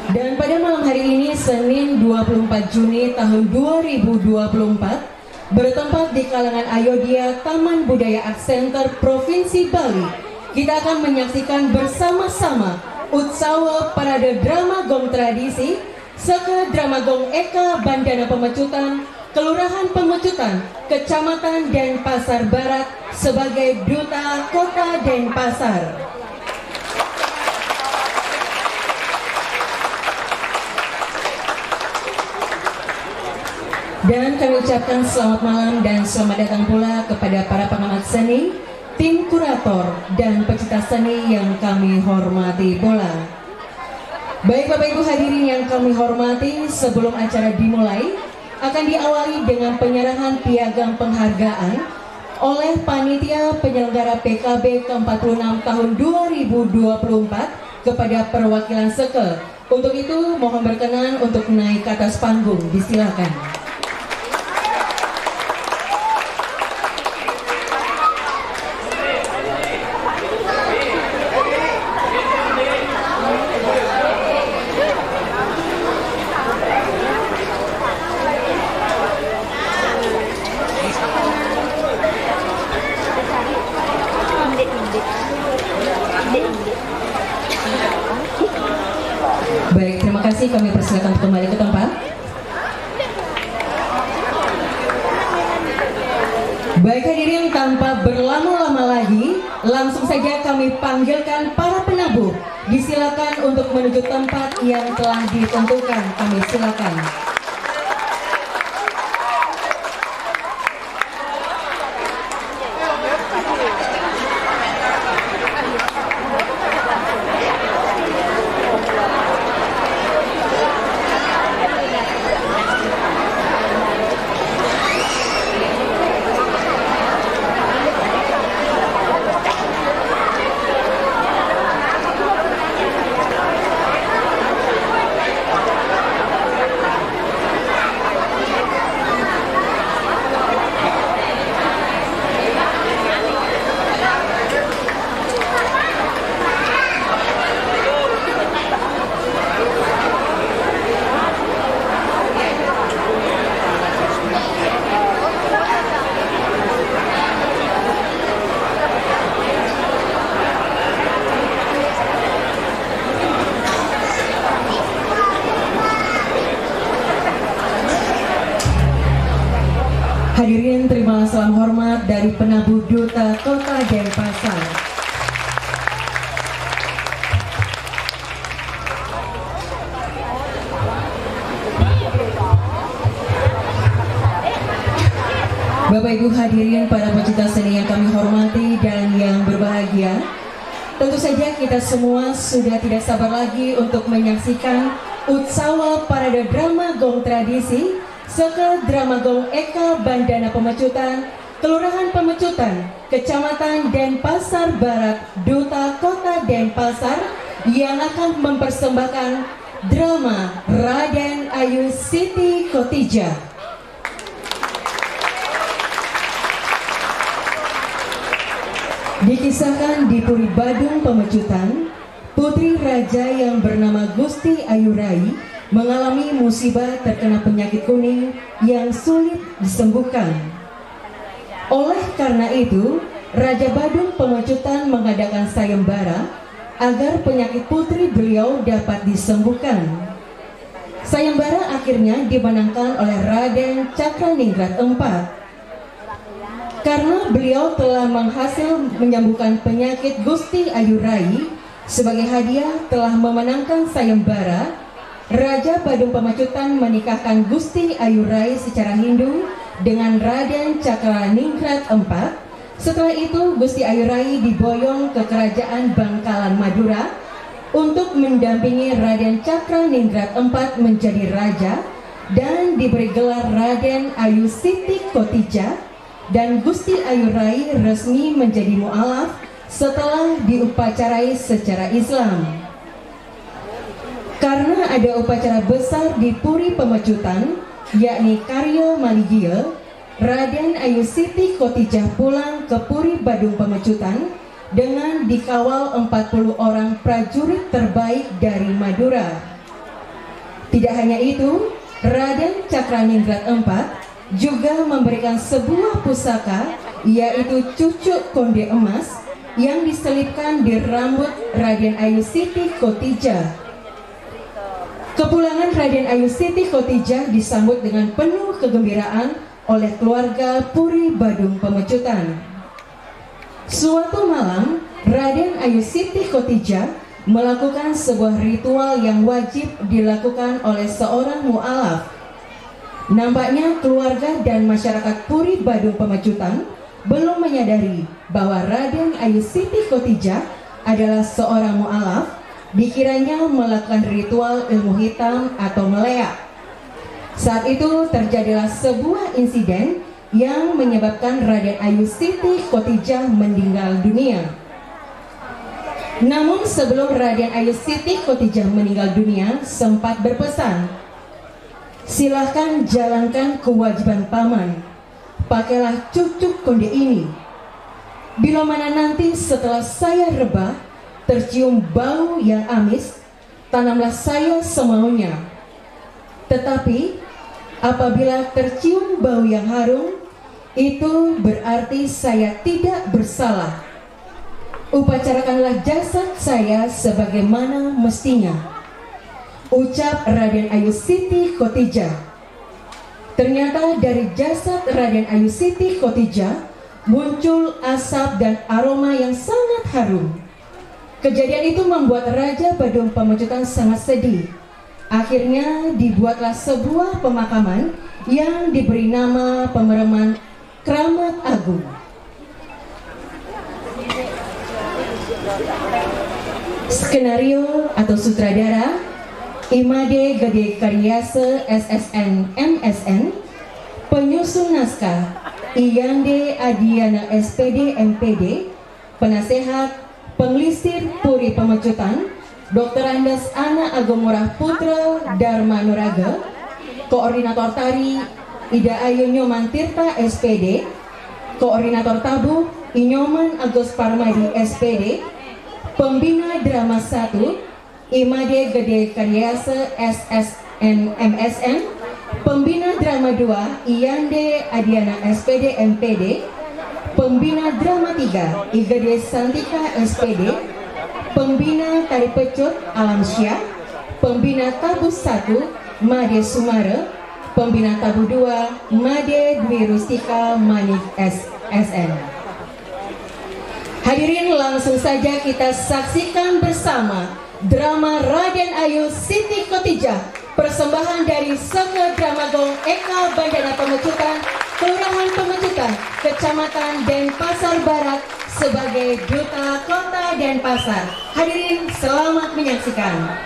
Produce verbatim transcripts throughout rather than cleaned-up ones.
Dan pada malam hari ini, Senin dua puluh empat Juni tahun dua ribu dua puluh empat, bertempat di kalangan Ayodhya Taman Budaya Art Center Provinsi Bali, kita akan menyaksikan bersama-sama Utsawa Parade Drama Gong Tradisi Seke Drama Gong Eka Bandana Pemecutan, Kelurahan Pemecutan, Kecamatan Denpasar Barat, sebagai Duta Kota Denpasar. Dan kami ucapkan selamat malam dan selamat datang pula kepada para pengamat seni, tim kurator, dan pecinta seni yang kami hormati pula. Baik, Bapak Ibu hadirin yang kami hormati, sebelum acara dimulai, akan diawali dengan penyerahan piagam penghargaan oleh Panitia Penyelenggara P K B ke empat puluh enam tahun dua ribu dua puluh empat kepada perwakilan Seke. Untuk itu, mohon berkenan untuk naik ke atas panggung, disilakan. Baik, terima kasih. Kami persilakan kembali ke tempat. Baik, hadirin, tanpa berlama-lama lagi, langsung saja kami panggilkan para penabuh. Disilakan untuk menuju tempat yang telah ditentukan. Kami silakan. Hadirin, terima salam hormat dari Penabuh Duta Kota Denpasar. Bapak Ibu hadirin, para pecinta seni yang kami hormati dan yang berbahagia, tentu saja kita semua sudah tidak sabar lagi untuk menyaksikan Utsawa Parade Drama Gong Tradisi Seke Drama Gong Eka Bandana Pemecutan, Kelurahan Pemecutan, Kecamatan Denpasar Barat, Duta Kota Denpasar, yang akan mempersembahkan drama Raden Ayu Siti Kotijah. Dikisahkan di Puri Badung Pemecutan, putri raja yang bernama Gusti Ayu Rai mengalami musibah terkena penyakit kuning yang sulit disembuhkan. Oleh karena itu, Raja Badung Pemecutan mengadakan sayembara agar penyakit putri beliau dapat disembuhkan. Sayembara akhirnya dimenangkan oleh Raden Cakraningrat empat. Karena beliau telah menghasil menyembuhkan penyakit Gusti Ayu Rai, sebagai hadiah telah memenangkan sayembara, Raja Badung Pemecutan menikahkan Gusti Ayu Rai secara Hindu dengan Raden Cakraningrat empat. Setelah itu, Gusti Ayu Rai diboyong ke Kerajaan Bangkalan Madura untuk mendampingi Raden Cakraningrat empat menjadi raja dan diberi gelar Raden Ayu Siti Kotijah. dan Gusti Ayu Rai resmi menjadi mualaf setelah diupacarai secara Islam. Karena ada upacara besar di Puri Pemecutan, yakni Karya Maligia, Raden Ayu Siti Khotijah pulang ke Puri Badung Pemecutan dengan dikawal empat puluh orang prajurit terbaik dari Madura. Tidak hanya itu, Raden Cakraningrat empat juga memberikan sebuah pusaka, yaitu cucuk konde emas yang diselipkan di rambut Raden Ayu Siti Khotijah. Kepulangan Raden Ayu Siti Khotijah disambut dengan penuh kegembiraan oleh keluarga Puri Badung Pemecutan. Suatu malam, Raden Ayu Siti Khotijah melakukan sebuah ritual yang wajib dilakukan oleh seorang mualaf. Nampaknya keluarga dan masyarakat Puri Badung Pemecutan belum menyadari bahwa Raden Ayu Siti Khotijah adalah seorang mualaf, dikiranya melakukan ritual ilmu hitam atau meleak. Saat itu terjadilah sebuah insiden yang menyebabkan Raden Ayu Siti Khotijah meninggal dunia. Namun sebelum Raden Ayu Siti Khotijah meninggal dunia sempat berpesan, "Silahkan jalankan kewajiban paman. Pakailah cucuk konde ini. Bila mana nanti setelah saya rebah, tercium bau yang amis, tanamlah saya semaunya. Tetapi apabila tercium bau yang harum, itu berarti saya tidak bersalah. Upacarakanlah jasad saya sebagaimana mestinya," ucap Raden Ayu Siti Khotijah. Ternyata dari jasad Raden Ayu Siti Khotijah muncul asap dan aroma yang sangat harum. Kejadian itu membuat Raja Badung Pamecutan sangat sedih. Akhirnya dibuatlah sebuah pemakaman yang diberi nama Pemereman Keramat Agung. Skenario atau sutradara, Imade Gede Karyasa S S N M S N. Penyusun naskah, Iyande Adiana S P D M P D. Penasehat, Penglisir Puri Pemecutan, Doktor Andes Ana Agung Ngurah Putra Dharma Nuraga. Koordinator tari, Ida Ayu Nyoman Tirta S P D. Koordinator tabuh, I Nyoman Agus Parmadi S P D. Pembina drama satu, Imade Gede Karyasa S S N M S N. Pembina drama dua, Iyande Adiana S P D M P D. Pembina drama tiga, I Gede Santika S P D. Pembina tari pecut, Alamsyah. Pembina tabuh satu, Made Sumara. Pembina tabuh dua, Made Dwi Rustika Manik S S N. Hadirin, langsung saja kita saksikan bersama drama Raden Ayu Siti Khotijah, persembahan dari Sangga Drama Gong Eka Bandana Pemecutan, Kelurahan Pemecutan, Kecamatan Denpasar Barat, sebagai Duta Kota Denpasar. Hadirin, selamat menyaksikan.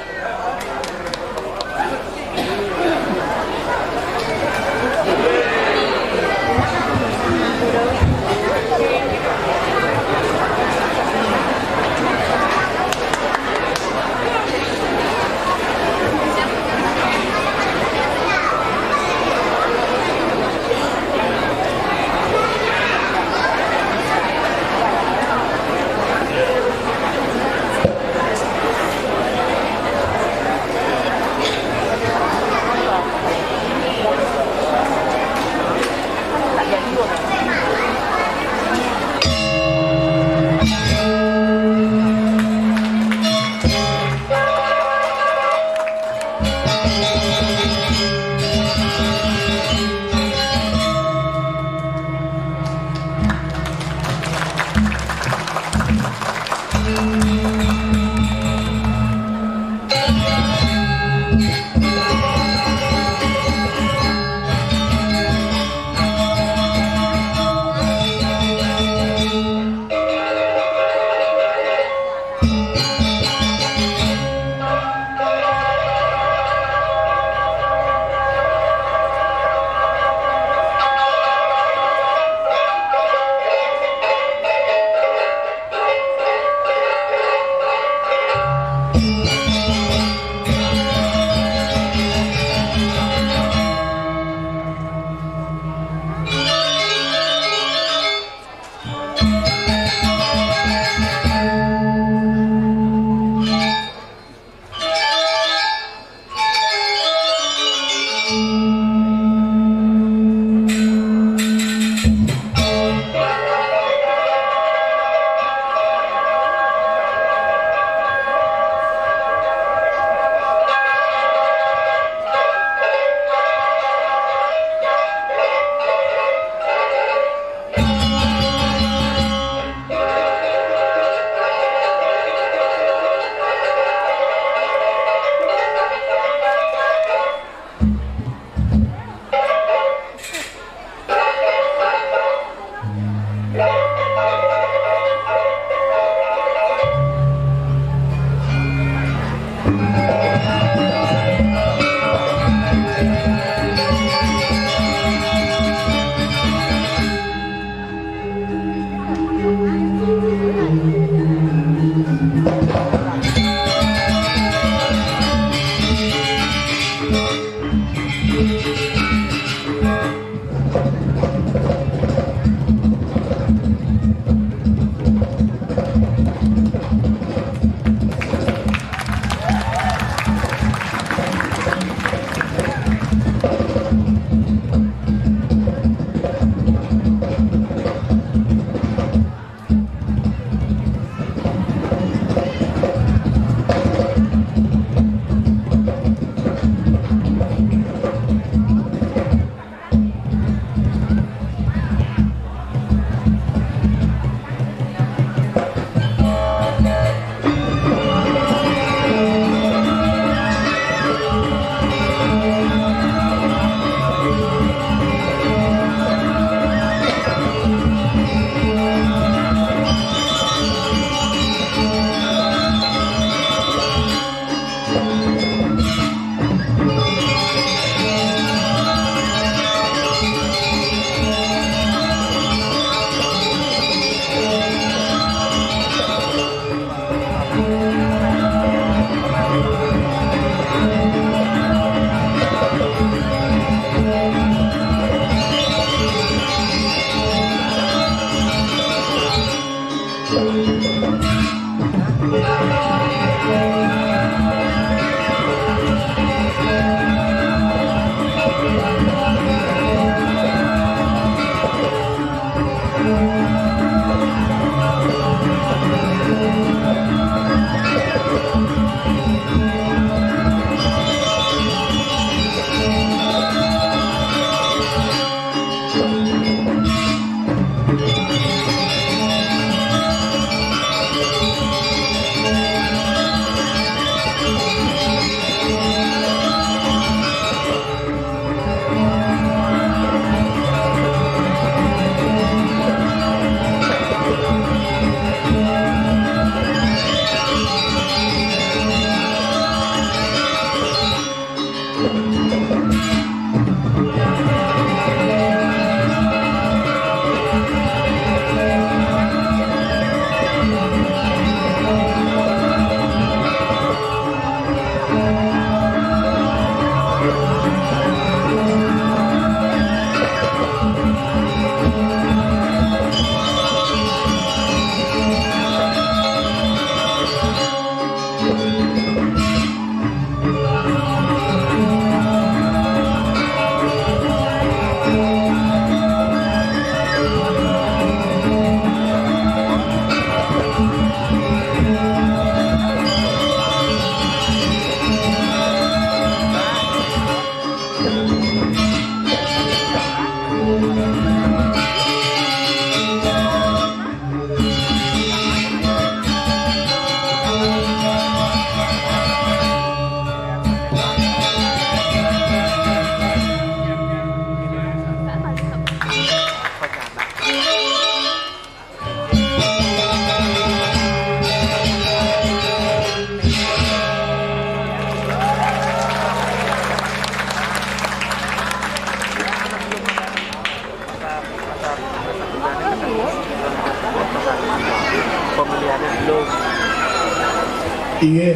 Inggih.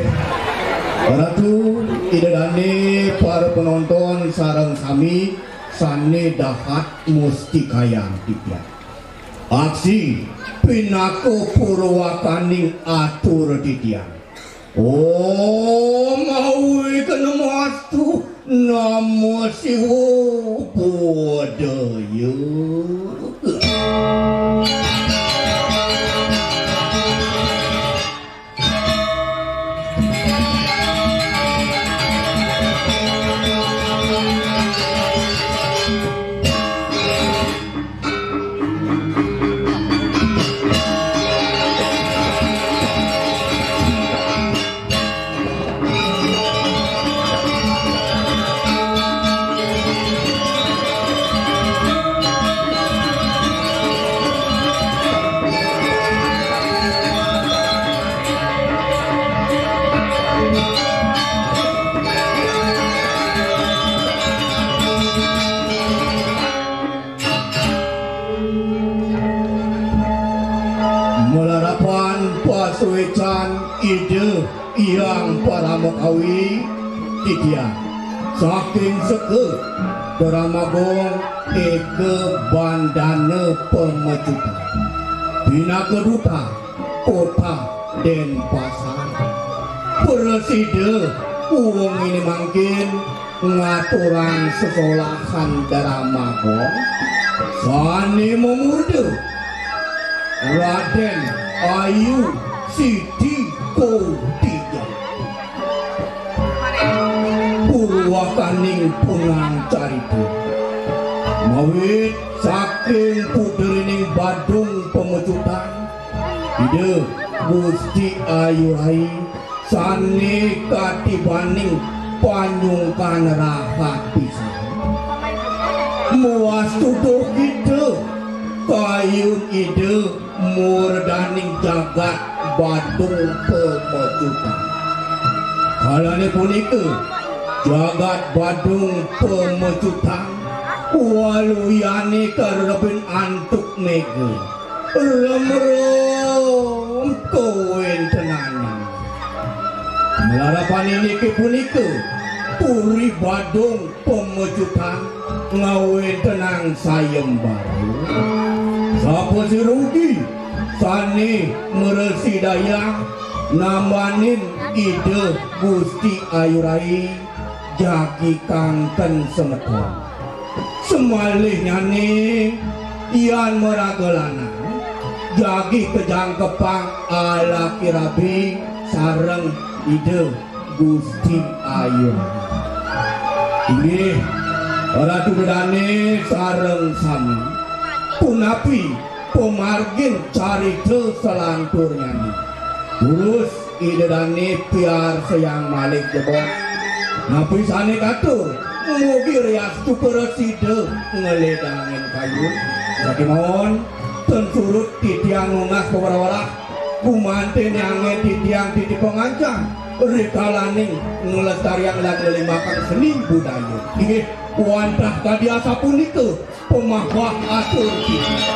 Ratu, Ida Dané, para penonton sareng sami sané dahat mustikayang titiang. Aksi pinaka purwakaning atur titiang. Om Awighnamastu Namo Siwa Bodhaya. Malarapan pasuécan Ida Hyang Paramakawi titiang saking Seka Dramagong Eka Bandana Pamecutan. Pinaka duta kota Denpasar. Prasida wenginé mangkin ngaturang sesolahan Dramagong sané mamurda Radén Ayu Siti Kodijaya. Purwakaning punang carita. Mawit saking putérining Badung Pamecutan, Ida Gusti Ayu Rai sané katibaning panyungkan rahat pisan. Mawastu duh kita kayun Ida murdaning jagat Badung Pamecutan. Kalané punika, jagat Badung Pamecutan waluyané karebin antuk méga. Remrem kawéntenané. Malarapan iniki punika, Puri Badung Pamecutan ngawéntenang sayembara. Sapa sira ugi sané mrasidayang nambanin Ida Gusti Ayu Rai jagi kangken semeton. Samalihnyané yan maraga lanang jagi kajangkepang alaki rabi sareng Ida Gusti Ayu. Inggih, Ratu Ida Dané sareng sami. Punapi pamargin carita salanturnyané? Durus Ida Dané piarsayang malih jebos. Napi sané katur, mugi riastu prasida ngledangin kayun. Sakémaon, ten surut titiang nunas pawarah-warah gumanten anggén titiang titi pangancang rikalaning nglestariang lan nglimbakang seni budaya. Inggih, wantah kadi asapunika pamahwah atur titiang.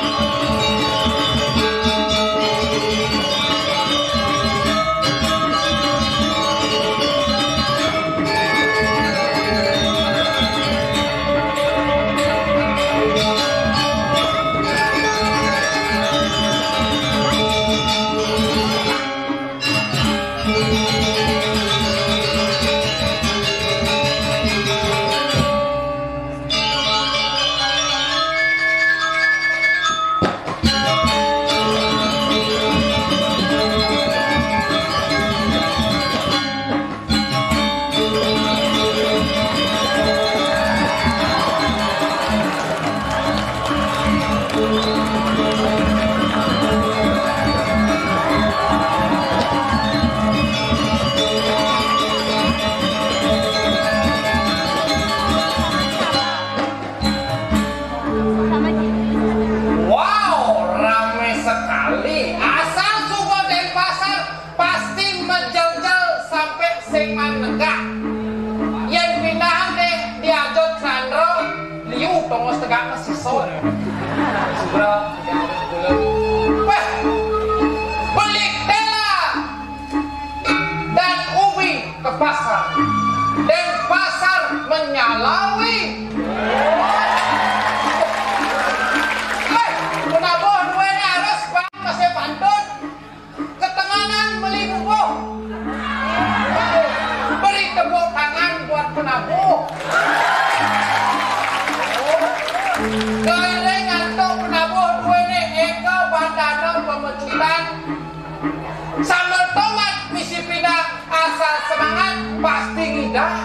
Dah.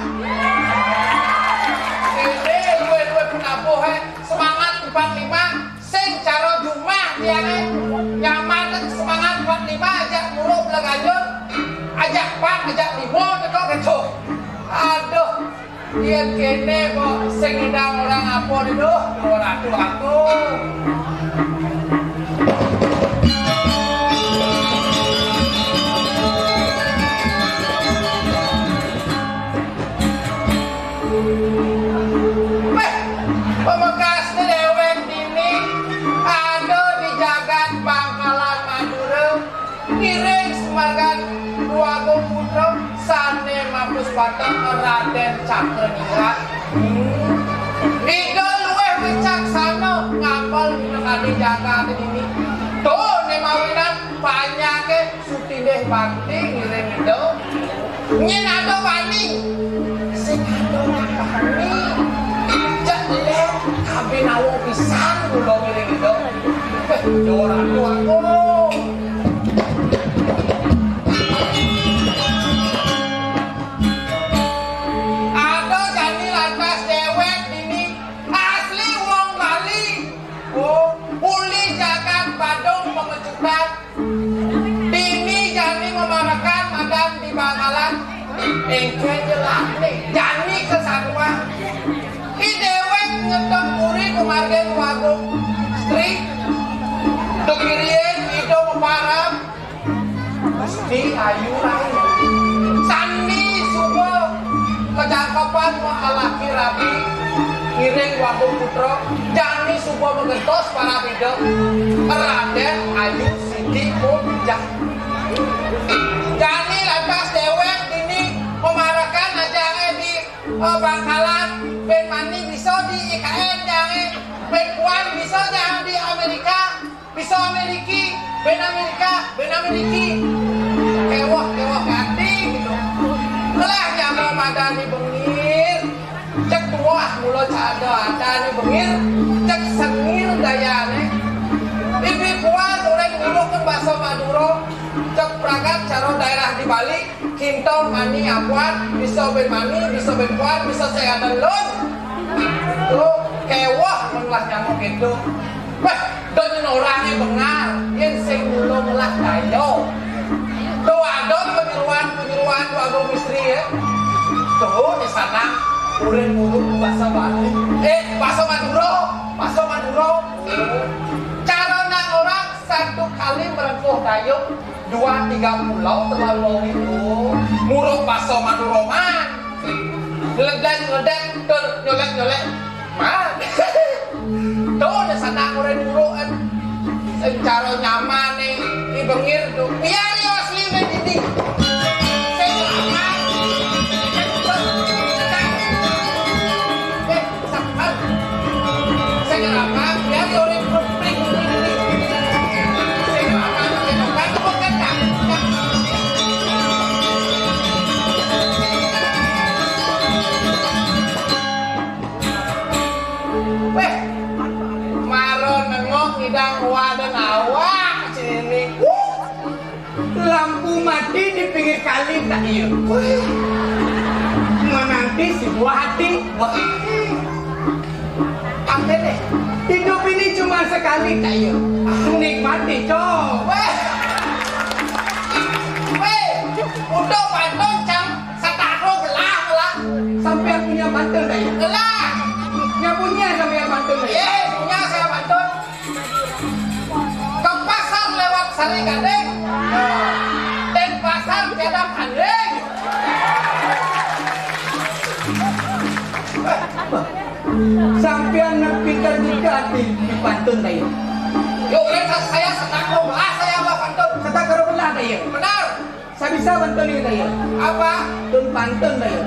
Ini luwih-luwih penabuh, eh. Semangat empat lima. Sing cara jumah dia, eh. Nyaman semangat empat lima, ajak muruk belah ganjur. Ajak empat, ajak lima, teko kecoh. Aduh. Yén kéné kok sing ngidang orang apa nih, duh, Ratu aku. Wéh, pamekasné déwék dini ada di jagat Bangkalan Madura, ngiring sumargan Dwagung Putra sané mapus batang Radén Cakraningrat. Hmm. Ida luwih wicaksana ngambel minakadi jagat dini. Tuh, né mawinan panjaké sutindih bakti ngiring Ida. Nyén ada bani, sing ada bani. Cek lé kabinawa pisan kula ngiring Ida. Wéh, Ida Ratu aku. Ada jani lantas déwék dini asli wong Bali. Oh, uli jagat Badung Pamecutan. Dini jani mamarekan madan di Bangkalan. Éngkén jelas nih, jani kesadua. I déwék ngetut puri pamargin Dwagung Istri. Duk irian Ida maparam Gusti Ayu Rai. Sami suba kajangkepan alaki rabi ngiring Dwagung Putra, jani suba magentos parab Ida Radén Ayu Siti Mubijah. Jani lantas déwék dini mamarekan ajaké di, eh, Bangkalan, bén mani bisa di I K N jangé, bén puan bisa jang di Amérika. Bisa Amériki, bén Amérika, bén Amériki. Kéweh, kéweh gati gitu. Ngelah nyama madan I Bengir. Cek tuah mula cak ada adan I Bengir. Cek sengir gayané. Ibi puan uréng nguluhang basa Madura. Cek pragat cara daérah di Bali. Kinta mani apuan, bisa bén mani, bisa bén puan, bisa sing ada lun. Tuh, kéweh ngelah nyama kéto. Wéh, dadi orangé bengal, yén sing mula ngelah daya. Tuh, ada penyeruan-penyeruan Dwagung Istri, ya. Tuh, di sana, uréng ngulu basa Bali. Eh, basa Madura, basa Madura. Cara nak orang satu kali merengkuh dayung, dua tiga pulau terlalu itu. Muruk basa Madura man. Ledeng-ledeng, tur nyolek-nyolek. Man. Tuh, di sana uréng dulu kan. Sing cara nyamané, I Bengir tuh. Biar yo asli men ini. Sing aman. Eh, sabar. Sing aman. Biar yo uréng pring ini. Sing aman, sing aman. Bukan, Kak. Wéh, mara nengok ngidang waden awak sini. Wuh, lampu mati di pinggir kali tak iya. Wéh, menanti si buah hati. Wah, apa deh? Hidup ini cuma sekali tak iya. Nikmati, cok. Wéh, wéh, udah pantun cang. Satako gelah, gelah. Sampean punya pantun, Dayu? Gelah. Nya punya sampean pantun, Dayu? Ye, punya saya pantun. Ke pasar lewat Sari Gading. Dan pasar tiada kanding. Sampean nak pintar juga di, di pantun, Dayu. Yo, saya, saya satako gelah, saya apa pantun? Satako gelah, Dayu. Benar. Sabisa pantun ini, Dayu. Apa? Tun pantun, Dayu.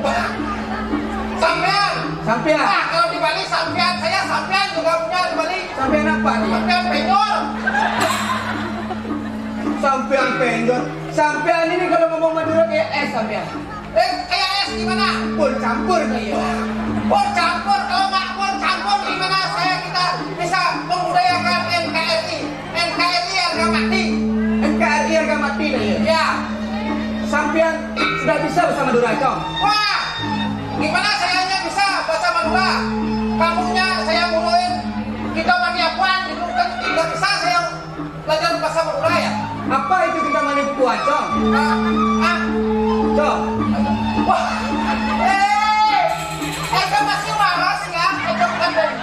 Sampean. Sampean. Nah, kalau di Bali sampean, saya sampean juga punya di Bali. Sampean apa, Dayu? Sampean penjor. Sampean penjor. Sampean ini kalau ngomong Madura kayak es sampean. Eh, kayak es gimana? Pur campur, Dayu. Pur campur, kalau nggak pur campur gimana saya kita bisa membudayakan N K R I? N K R I harga mati. N K R I harga mati, Dayu. Ya. Sampean sudah bisa bahasa Madura, Cong? Wah, Gimana sayanya bisa bahasa Madura? Kamunya saya guruin, kita mani apuan gitu kan, nggak bisa saya belajar bahasa Madura ya. Apa itu kita mani apuan, Cong? Ah, ah. Cong. Wah, eh, itu masih waras ya, itu kan dari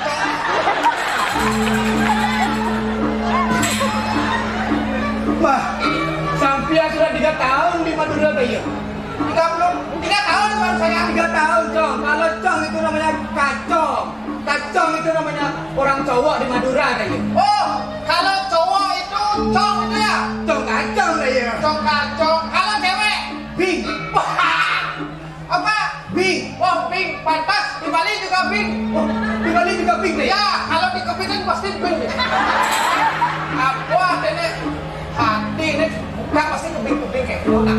Wah, sampian sudah tiga tahun di Madura, Bayu. Tiga puluh tiga tahun baru saya. Tiga tahun, Cong. Kalau Cong itu namanya kacong. Kacong itu namanya orang cowok di Madura, Bayu. Oh, kalau cowok itu cong itu ya? Cong kacong, Bayu. Cong kacong. Kalau cewek? Bing. Wah, apa? Bing. Oh, bing. Pantas di Bali juga bing. Oh, di Bali juga bing, Bayu? Ya, kalau di Kepiting pasti bing. Apa ini? Hati ini buka pasti kebing-kebing kayak corona.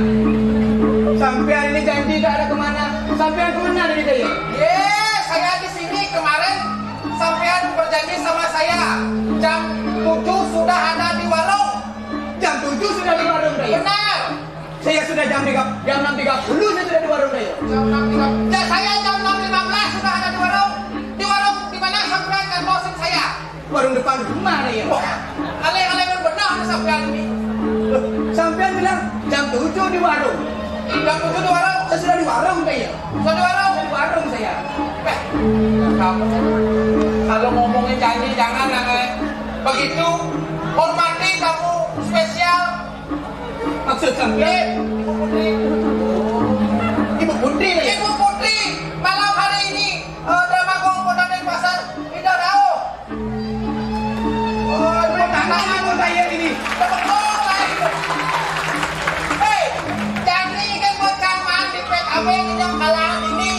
Sampean ini janji tidak ada kemana. Sampean kemana nih, Dayo? Ye, saya di sini kemarin sampean berjanji sama saya jam tujuh sudah ada di warung. Jam tujuh sudah di warung, Dayo? Benar. Saya sudah jam tiga, jam enam tiga puluh saya sudah di warung, Dayo. Jam enam tiga puluh. Ya, saya jam enam lima belas sudah ada di warung. Di warung di mana sampean ngantosin saya? Warung depan rumah, Dayo. Wah, alay-alay benar sampean ini. Loh, sampean bilang jam tujuh di warung. Jam tujuh di warung? Saya sudah di warung, Dayo. Sudah di warung? Sudah di warung saya. Eh, kamu kalau ngomongin janji jangan, Nang, eh. Begitu, hormati tamu spesial. Maksud sampean? Ibu Putri. Ibu Putri, Dayo. Ibu Putri, malam hari ini, eh, drama Gong Kota Denpasar, Indah Rao. Waduh, tanah aku saya ini. Betul, saya itu. Hei, jangan kan buat kawan di P K B ini yang kalangan ini.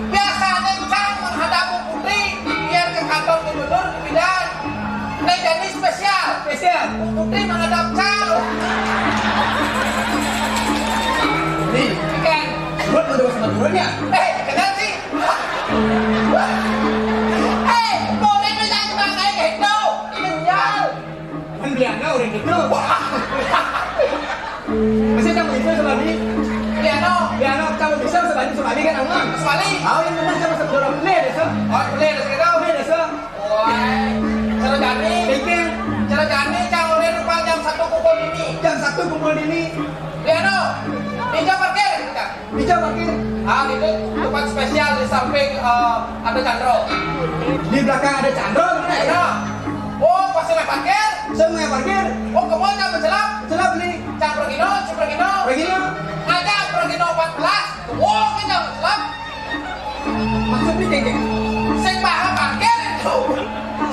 Biasanya cang menghadap Bu Putri, biar ke kantor gubernur, pindah. Nah, jadi spesial. Spesial. Bu Putri menghadap cang. Nih, kan. Buat untuk sama turunnya. Eh, kenal sih. Eh, boleh bilang pakai gitu. Kenyal. Kan beli anak orang gitu. Masih kamu itu sebali. Beli anak. Beli anak kamu bisa sebali, sebali kan aman. Sebali. Oh, yang benar sama sebelum beli desa. Oh, beli desa gitu. Beli desa. Wah. Cara jani. Bikin. Cara jani, cara oleh rupa jam satu kumpul ini. Jam satu kumpul ini. Beli anak. Pinjam parkir. Bisa parkir. Ah, itu tempat spesial di samping, eh, ada candro. Di belakang ada candro, bener ya? Iya. Oh, pasti naik parkir. Saya naik parkir. Oh, kamu aja mencelap. Celap nih. Cak pergino, cak pergino. Pergino. Ada pergino empat belas. Oh, kita mencelap. Maksudnya kayak gini. Saya paham parkir itu.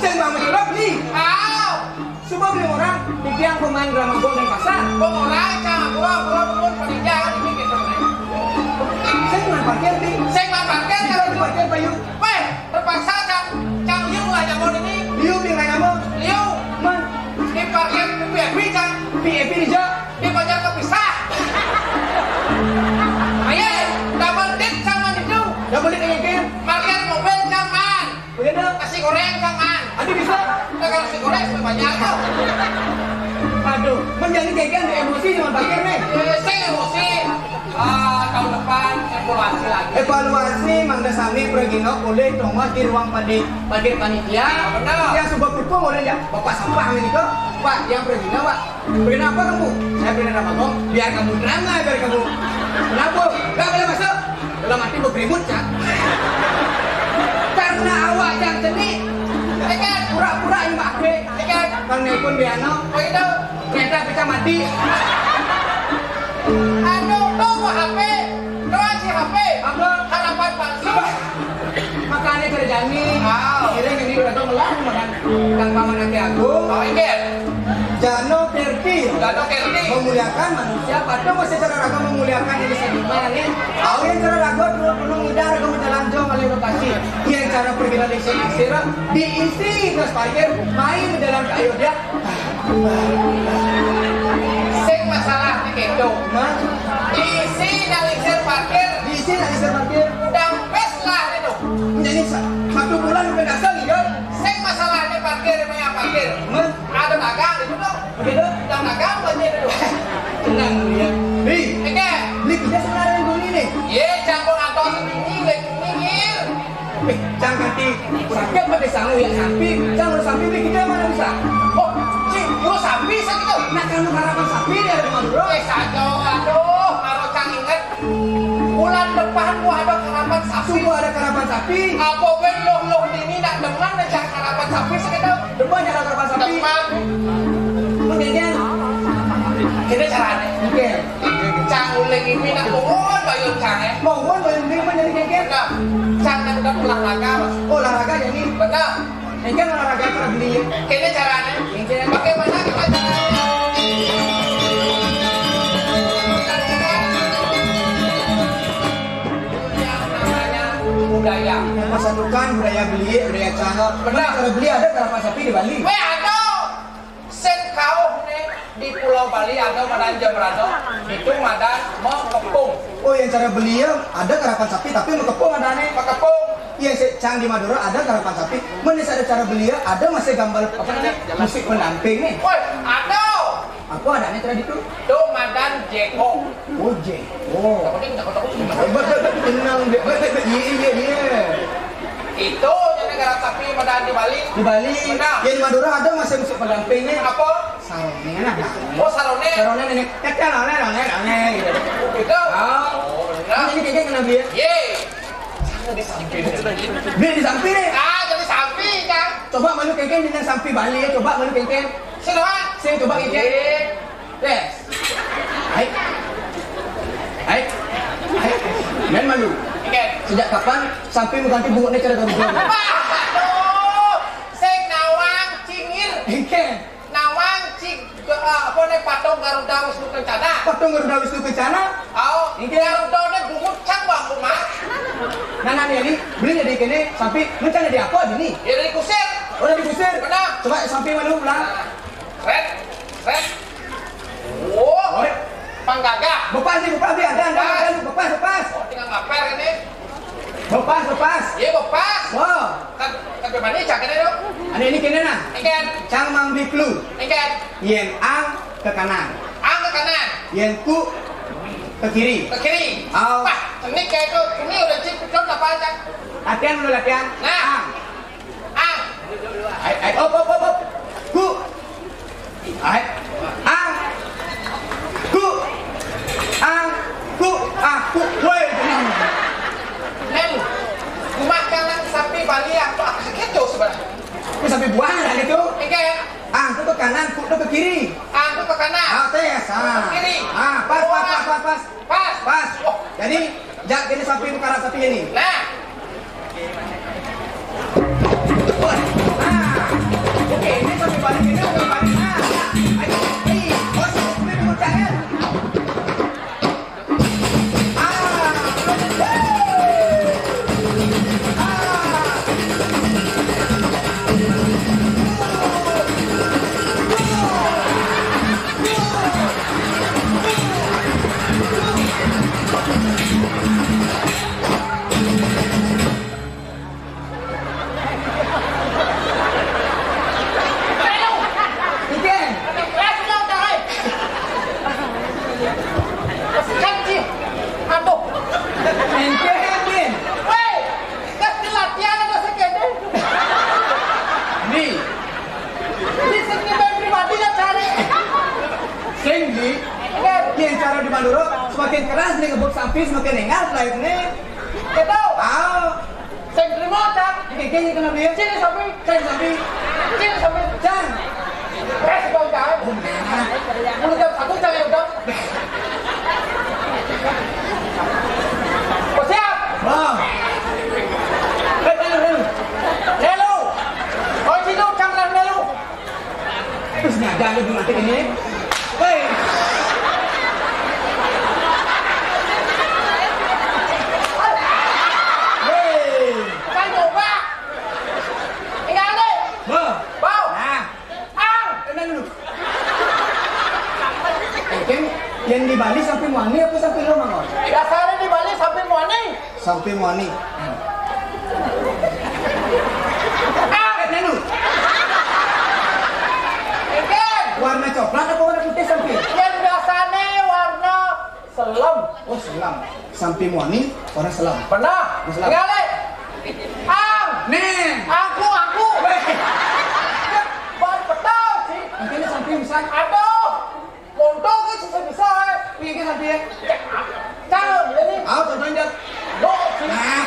Saya mau mencelap nih. Ah. Coba beli orang, di tiang pemain drama Gong Denpasar. Bang orang, cang, gua, gua, gua, panitia, ini gitu. Saya cuma parkir, di. Saya cuma parkir, cang. Saya parkir, Bayu. Weh, terpaksa, cang, cang, liu lah, cang, ini. Liu, di mana, Bang? Liu. Man. Di parkir V I P, cang. V I P di Jo. Di banyak kepisah. Ayo, double date sama itu. Double date, ayo, Ken. Parkir mobil, cang, man. Begitu? Nasi goreng, Bang, man. Aduh, bisa. Kita kalau nasi goreng, lebih banyak tuh. Aduh, menjadi geger di emosi sama parkir nih. Eh, saya emosi. Ah, tahun depan evaluasi lagi. Evaluasi, mangga sami pergino boleh tongos di ruang padi-, parkir panitia. Benar. Ya, sudah pukul boleh ya. Bapak sampah ini kok. Pak, yang pergino, Pak. Kenapa kamu? Saya punya nama kok. Biar kamu drama, biar kamu. Kenapa? Gak boleh masuk. Dalam hati berkerimut, Cak. Karena awak yang cenik. Pura-pura yang pakai. Kan nelpon Biano. Oh, itu. Kereta pecah mati. Anu, tuh H P. Doa si H P. Apa? Harapan palsu. Makanya kerjaan nih. Ah. Kira ini udah tau melarang makan. Kang Paman Aki Agung. Oh, iya. Jano Kerti. Jano Kerti. Memuliakan manusia, padahal masih cara raga memuliakan ini seniman ini. Awin cara raga dulu, dulu muda raga menjalan jauh oleh lokasi. Yang cara pergi dari sini, sira diisi terus parkir, main dalam kayu dia. Sing masalah di kedo. Mas, diisi dari sir parkir. Diisi dari sir parkir. Udah pes lah itu. Jadi sa-, satu bulan udah dasar gitu. Sing masalahnya parkir, banyak parkir. Mas, ada dagang itu tuh. Begitu? Udah dagang banyak itu. Tenang dulu ya. Hei, Eke. Beli kita sebenarnya dulu nih. Ye, campur atau ini, Sakit pakai sangu ya sampi, cang lu sampi beli kita mana bisa? Oh, cing, lu sampi sakit tuh. Nah, kalau harapan sampi dia ada di Madura. Eh, saja, aduh, kalau cang ingat, bulan depan gua ada karapan sapi. Sungguh ada karapan sapi. Apa gue loh loh ini nak demen aja karapan sapi sakit tuh. Demen ya karapan sapi. Demen. Lu kayaknya. Kita caranya. Oke. Cang uling ini nak mohon bayun cang ya. Mohon bayun ini mah jadi kayaknya. Nah, cang nak udah olahraga. Olahraga jadi. Benar. Engke olahraga pernah beli. Kene carane. Engke. Bagaimana kita caranya? Yang namanya budaya. Mempersatukan budaya beli, budaya canggal. Benar. Kalau beli ada karapan sapi di Bali. Weh, ada. Sing kauh ne di Pulau Bali ada madan Jembrana, itu madan mekepung. Oh, yang cara beli ya ada karapan sapi tapi mekepung ada ne. Mekepung. Iya, si Cang di Madura ada karapan sapi. Mana ada cara beli ya ada masih gambar apa namanya musik pendamping nih. Woi, ada. Apa ada ne tadi tuh? Tuh madan jeko. Oh, jeko. Takutnya takut takut. Tenang, iya iya iya. Itu yang negara sapi madan di Bali. Di Bali. Benar. Ya di Madura ada masih musik pendampingnya. Apa? Sarone nah. Oh, sarone. Sarone ini. Kecil rone rone rone gitu. Gitu. Oh. Oh, benar. Ini kayaknya kena dia. Ye. Sana di samping. Dia di samping nih. Ah, jadi samping kan. Coba malu kengkeng dengan samping Bali ya. Coba malu kengkeng. Sini, Pak. Sini coba kengkeng. Ye. Yes. Hai. Hai. Hai. Main malu. Oke. Sejak kapan samping mengganti bungut ni cara garu-garu? Aduh, sing nawang cingir. Oke. Nawang cing ke- eh, apa ni patung Garuda Wisnu Kencana. Patung Garuda Wisnu Kencana. Au, Oke. Garuda ni bungut cang bang rumah. Nah, nah, ni, ni, beli jadi kene samping, mencana di apa ni? Ya dari kusir. Oh, dari kusir. Benar. Coba samping malu ulang. Nah. Red, red. Oh, Oi. Panggagah. Bepas ni, bepas ni, ada, ada, Bepas. Ada, bepas, bepas. Oh, tinggal ngaper ini. Bepas, bepas. Iya, bepas. Wah. Kan, kan mana cak ini dong? Ada ini kena nah. Ikan. Cang mang beli clue. Ikan. Yen ang ke kanan. Ang ke kanan. Yen ku ke kiri. Ke kiri. Au. Wah, ini kayak itu. Ini udah cip, cip, apa aja? Latihan dulu, latihan. Nah. Ang. Ang. Ai, ai, op, op, op, op. Ku. Ai. Ang. Ku. Ang. Ku. Ah, ku. Woi. Nen, rumah kanan sapi Bali apa? Apa sakit tuh sebenarnya? Ini sapi buah ada gitu. Enggak ya? Ang tuh ke kanan, ku tuh ke kiri. Ang tuh ke kanan. Ah, tes. Ah. Kiri. Ah, pas, pas, Wah. Pas, pas, pas. Pas. Pas. Wah. Jadi, jak ini sapi bukan sapi ini. Nah. Aduh. Ente, Din. Woi, kasih latihan atau sekene? Ni. Di sini main pribadi lah cari. Sing, Di. Iya. Yang cara di Madura, semakin keras nih ngebuk sapi, semakin enggak, lainnya. Gitu. Ah. Sing trimo, Cak. Oke, oke, kenapa ya? Sini, sapi. Cang, sapi. Sini, sapi. Cang. Wes, Bang, Cang. Oh, merah. Mulai jam satu, Cang, ya udah. Oh, siap. Bang. Eh, lalu, lalu. Lalu. Oh, sini, Cang, lalu, lalu. Terus nyadar lu di mata ini. Hei. Hei. Kan coba. Tinggal ni. Bang. Bau. Nah. Ang. Tenang dulu. Oke, yang di Bali sampai muani apa sampai lo mangkon? Dasarnya di Bali sampai muani. Sampai muani. Ah, eh, nenu. Ikan. Warna coklat apa warna putih sampai? Yang biasanya warna selem. Oh, selem. Sampai muani warna selem. Benar. Selem. Tinggal, eh. Ang. Nih. Aku, aku. Weh. Ban petau, Ci. Mungkin sampai bisa. Aduh. Montok kan susah bisa, eh. Iya, kan, sampai ya. Cakep, ya, nih. Ah, contohnya, Jat. Lo, Ci. Nah.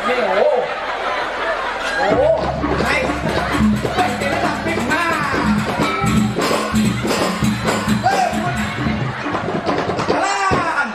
Nih, oh. Oh. Hai. Weh, ini sampai. Nah. Weh, jalan.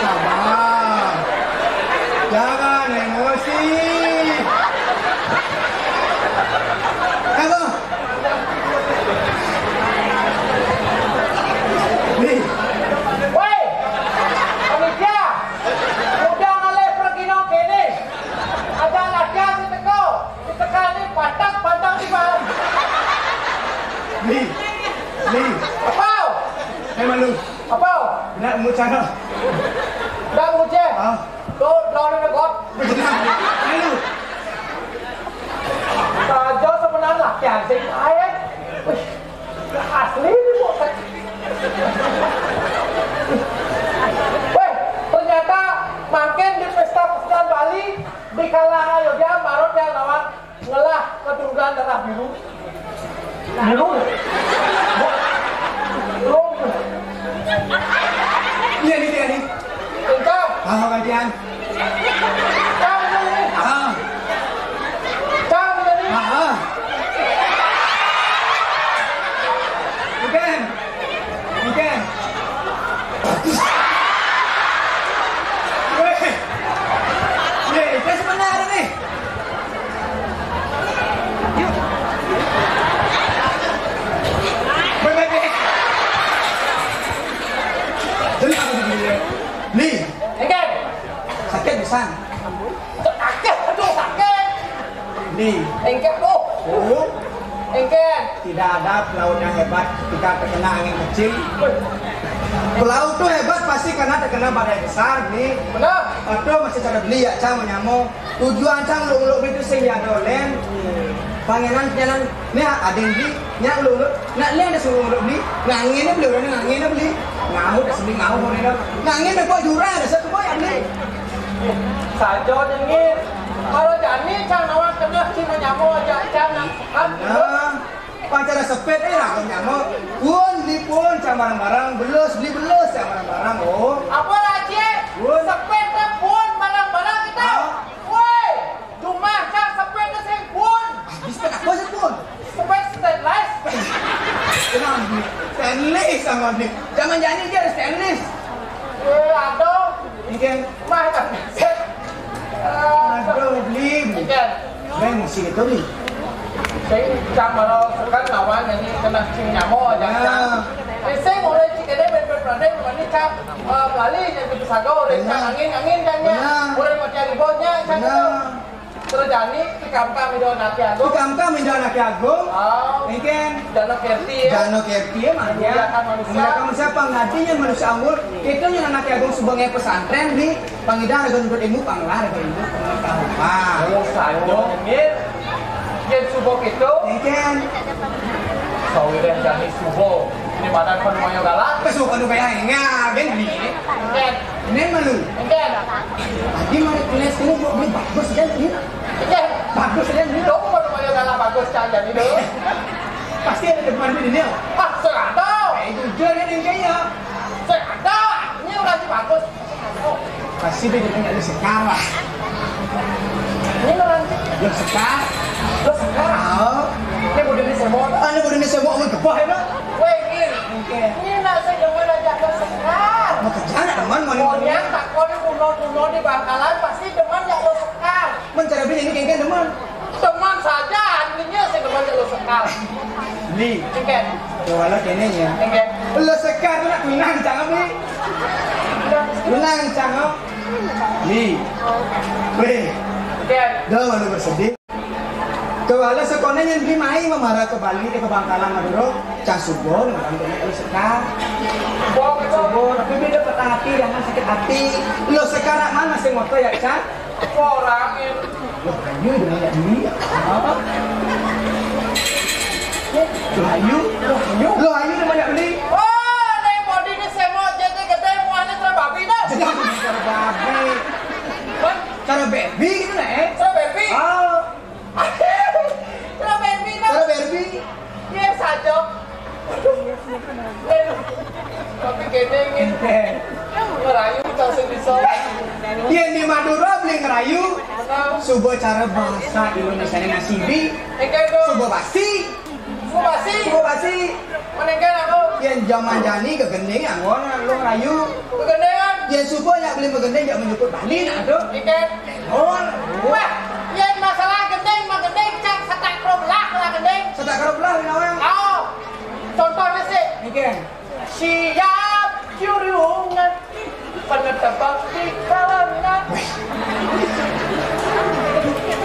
Sabar. Jangan emosi. Kamu. Nih. Woi, panitia, udah ngalih pergi nang kene. Ada latihan di teko. Tekan ni patah-patah di bawah. Ni. Ni. Apa? Memang lu. Apa? Nak mucana. Dah mucana. Ah. Tu lawan dia kot. Benar. Lalu. Saja sebenarnya laki anjing lain. Wih, asli ni, Bos. Weh, ternyata makin di pesta-pesta Bali, di kala ayo dia baru dia lawan ngelah keturunan darah biru. Biru. Biru. Iya, nih, iya, nih. Engkau. Ah, gantian. Kau ini. Ah. Kau ini. Ah, ah. Bukan. Bukan. Weh. Weh, itu sebenarnya nih. Yuk. Weh, weh, weh. Nih. Engke. Sakit pisan. Sakit, aduh, sakit. Nih. Engke, oh. Oh. Engke. Tidak ada pelaut yang hebat ketika terkena angin kecil. Pelaut tuh hebat pasti karena terkena badai besar, nih. Benar. Atau masih cara beli ya, cang menyamo. Tujuan cang uluk-uluk itu sing ya dolen. Pangenan, pangenan, nih ada yang beli. Nya lu, lu, nak lihat ada suruh lu beli, ngangin beli, orang ngangin beli, ngau dah sendiri ngau orang dah, ngangin dah kok jurang dah satu boy beli. Sajo jengir, kalau jani cang nawa kena cina nyamo aja cang nak kan. Nah, pacara sepet eh lah nyamo, pun beli pun cang barang-barang, belus beli belus cang barang-barang, oh. Apa lagi? Pun. Sepet pun barang-barang kita. Ah. Woi. Cuma cang sepet ke sing pun. Habis sepet apa sih pun? Sepet stainless. Kenapa? Stainless sama nih. Zaman jani dia ada stainless. Eh, aduh. Mungkin. Mah, kan. Aduh, beli. Mungkin. Beli musik itu, beli. Sing cang baru sekan lawan ini kena cing nyamo aja. Ya. Eh, sing mulai cik ini main berperan ini cang, eh, pelali jadi pesago, udah cang angin, angin kan ya. Benar. Udah mati hari bosnya, cang itu. Benar. Terus jani, tikam-kam Indo Anake Agung. Tikam-kam Indo Anake Agung. Oh. Engken. Dano Kerti, ya. Dano Kerti, ya, makanya. Memuliakan manusia. Memuliakan manusia, pangadinya manusia anggur. Kita yang Anake Agung sebagai pesantren di Pangidan ada nuntut ilmu, panglar ada ilmu, pengetahuan. Oh, sayo, Mir. Yen subo gitu. Engken. Sawireh jani subo. Ini mana pun moyo galak. Pesu panu kaya enggak, ben ni. Engken. Nen malu. Engken. Tadi mari tulis kamu buat beli bagus dan ini. Engken. Bagus dan ini. Dong pun moyo galak bagus cang jani do. Pasti ada depan di dunia. Ah, serada. Eh, jujur ya, Neng, kayaknya. Serada. Ini orang si bagus. Pasti dia nanya lu sekarang. Ini orang si. Lu sekarang. Lu sekarang. Oh. Ini bodoh ini semua. Ah, ini bodoh ini semua, mau kebah ya, no? Weh, Gil. Oke. Ini nak saya demen aja lu sekarang. Mau kerja, teman, mau. Pokoknya tak kau di kuno-kuno di Bangkalan, pasti demen ya lu sekarang. Mencari bini ini kengkeng, teman. Teman saja, artinya saya teman kalau sekal. Ni. Engken. Jual kene ya. Engken. Lo sekar tu nak menang cang ni. Menang cang. Ni. Wéh. Dah, mana bersedih. Kewala sekolah yang beli mai memara ke Bali, ke Bangkalan, Madura, cang suba orang tu nak lu sekar. Suba, tapi beda patah hati, jangan sakit hati. Lu sekar nak mana sing motor ya, Cang? Orang ini. Lu kayu dengan yak beli. Apa? Lu ayu, lu ayu, lu ayu dengan yak beli. Oh, naik body ni semua jadi gede, muahnya terbabi dah. Jadi apa cara babi? Hah? Cara baby gitu lah, eh? Cara baby? Ah. Cara baby dah. Cara baby. Iya saja. Tapi gini, ngerayu tak bisa. Yang di Madura beli ngerayu. Suba cara bahasa Indonesia ini nasi bi. Suba basi. Suba basi. Suba basi. Mendingan aku. Yang zaman jani kegending yang ngono lu ngerayu. Kegendingan. Yang suba yang beli kegending yang menyebut Bali nak tu. Ikan. Oh. Wah, yang masalah gending mah gending, cang setak karo belah lah gending. Setak karo belah, Winawang. Oh. Contohnya sih. Nggih. Siap jurungan penetebak di kalangan.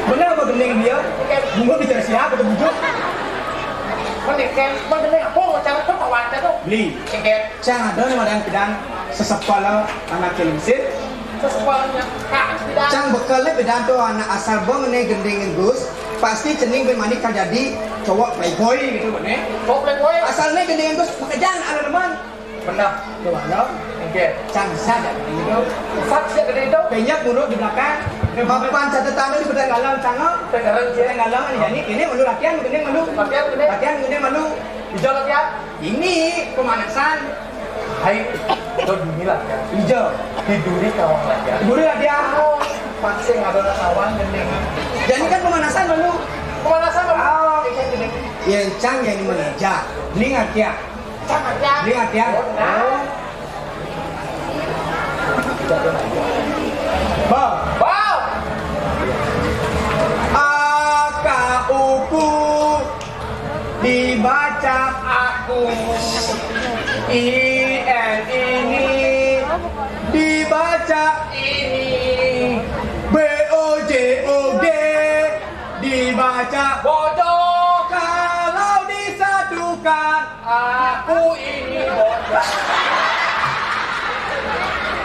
Bener apa gending dia? Nggih. Bungut bicara siapa tuh, bujuk? Mending kan, mending apa mau cari tuh kawan tuh? Beli. Nggih. Cang ada nih, ada yang pedang sesepala anak kelingsir. Sesuatu yang tak tidak. Cang bekel ni pidato anak asal bang ni gending Gus. Pasti cening bin manik kal jadi cowok playboy gitu kan, eh. Cowok playboy. Asal ni gending Gus pekerjaan ala deman. Benar. Tuh, halo. Oke. Cang bisa dah gending itu. Sat sih gede itu. Banyak mulut di belakang. Mapan catatan di badan dalam cang. Sekarang dia. Badan dalam ni jadi ini malu latihan, gending malu. Latihan, gending. Latihan, gending malu. Hijau latihan. Ini pemanasan. Hai, kau dini lah ya. Hijau. Tiduri kawang lah ya. Tiduri lah dia. Pasti nggak ada kawan gending. Jadi kan pemanasan dulu. Pemanasan dulu. Ah. Iya, iya, iya. Yang cang yang mengeja. Lingat ya. Cang aja. Lingat ya. Oh, nah. Bang. Bang. Aka uku. Dibaca aku. I N ini dibaca ini. B O J O G dibaca bojog. Kalau disatukan, aku ini bojog.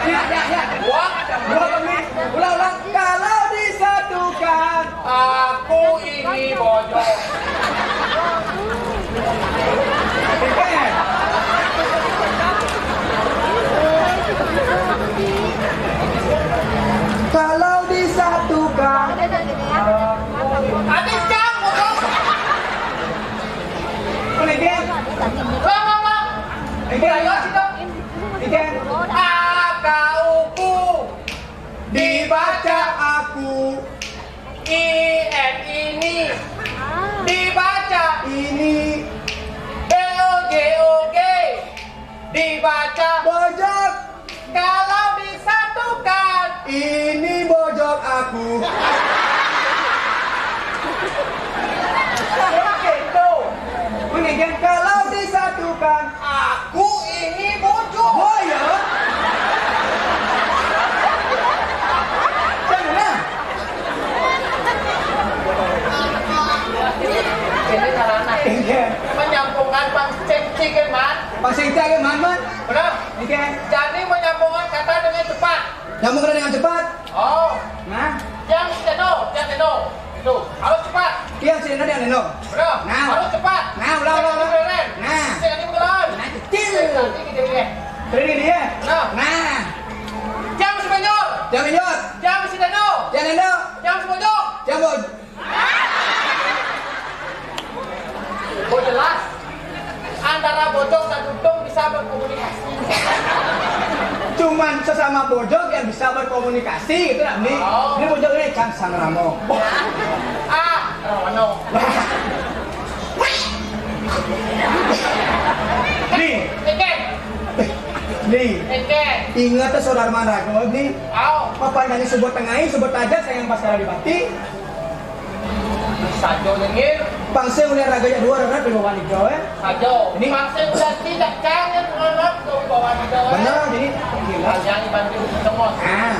Ya, ya, ya. Wah, dua kali. Ulang, ulang. Kalau disatukan, aku ini bojog. Kalau disatukan. Habis jam, bojog. Ulang, ulang, ulang. Ulang, ulang. Ulang, ulang. Dibaca aku. I N ini. Dibaca. Ini. B O J O G. Dibaca. Bojog. Kalau disatukan. Ini bojog aku. Oke, tuh. Mendingan kalau disatukan. Aku ini bojog. Oh, iya? Jangan. Ini sarana. Iya. Menyambungkan Bang Cengcik, kan, Man? Bang Cengcik, kan, Man, Man? Benar. Iya. Jadi menyambungkan kata dengan cepat. Nyambung kata dengan cepat. Oh. Nah. Yang seno, yang seno. Itu. Harus cepat. Iya, seno yang seno. Benar. Nah. Harus cepat. Nah, ulang, ulang, ulang. Beneran. Nah. Saya tadi beneran. Nah, kecil. Saya tadi gitu ya. Keren ini ya? Nah. Nah. Jam semenyor. Jam semenyor. Jam sedano. Jam sedano. Jam semenyor. Jam bojog. Oh, jelas. Antara bojog dan dudung bisa berkomunikasi. Cuman sesama bojog yang bisa berkomunikasi gitu lah, Ni. Oh. Ini bojog ini Cang Sang Ramo. Ah, Rano. Ni. Ike. Ni. Ike. Ingat tuh saudara Mandrago, Ni. Oh. Papan nyanyi sebut tengah, sebut aja saya yang pas di bati. Sajo nyengir. Pang sing ulian raga jak dua rerep di bawah niga, eh. Sajo. Ini. Pang sing ulian tidak kangen rerep di bawah niga, eh. Bener, jadi gila. Yang dibantu semua. Ah.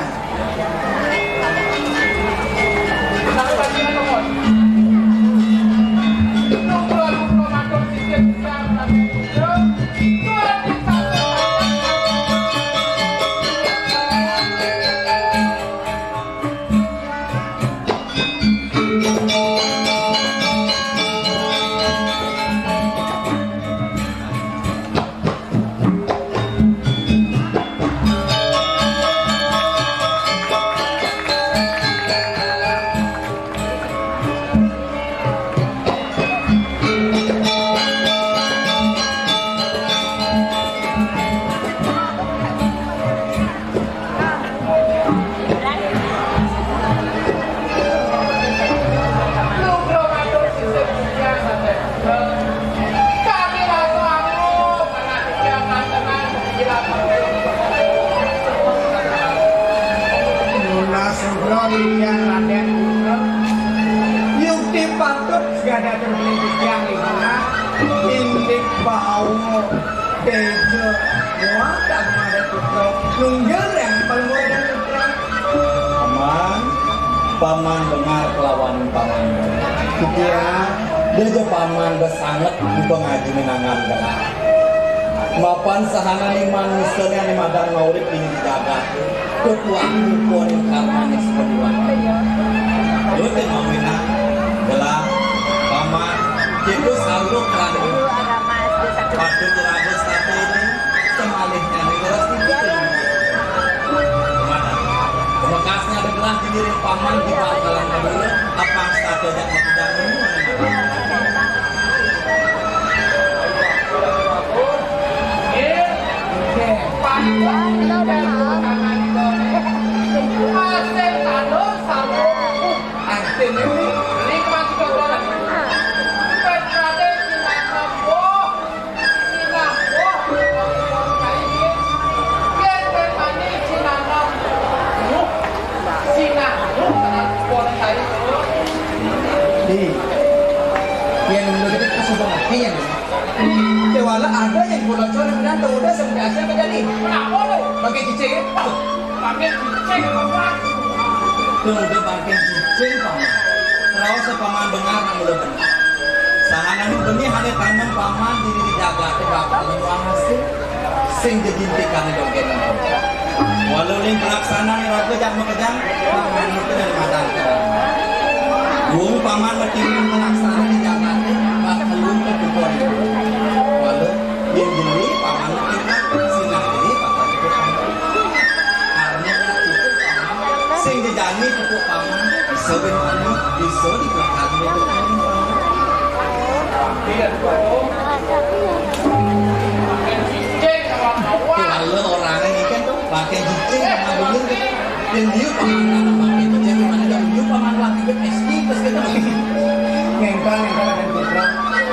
Nunas sugra liang Raden Putra. Yukti patut segada terbeling titiang ing indik bawa teja muatan Raden Putra. Nunggil yang paling Raden Putra. Paman, paman bengar kelawan paman. Kira, deja paman besanget di pengaji minangan gelah. Mapan sahananing manusa ane madan maurip ing jagat. Ketuan kukuan ing karmane sekudiwan. Lu te mau minang gelah, paman, kita saluk kan. Patut raga sate ini. Semalihnya nih, terus itu. Gimana? Bekasnya ada gelah di diri paman di pangkalan Madura, apa yang satu aja mau tidak minum? Asik, taduh, saluh. Antin ini. Nikmat juga. Petrate, Di, yang menurut kita sudah ngerti ya, nih. Kewala ada yang bola cor yang menang, tahu udah sampai hasil kejadi. Kenapa lo? Pakai cicing. Pakai cicing apa? Tuh, udah pakai cicing, Pak. Raos paman bengar, nang udah bengar. Sahanane benih ane tanem paman di, di jagat bakal nuang hasil. Sing jejintikane dongkene. Walau ning pelaksanane raga jak makejang, paman itu dari madan. Wong paman metimun pelaksanane di jagate bakal lumpet dukun. Walau yang jeli paman metimun, sinah jeli bakal cukup. Karena cukup paman, sing jejani cukup paman, bisa ben paman, bisa dikuatkan. Kalau orangnya ini kan pakai cicing sama duyung gitu. Dan dia paman pakai cicing, gimana dong? Dia paman lagi ke S D terus gitu. Ngengkang, ngengkang, ada di putra.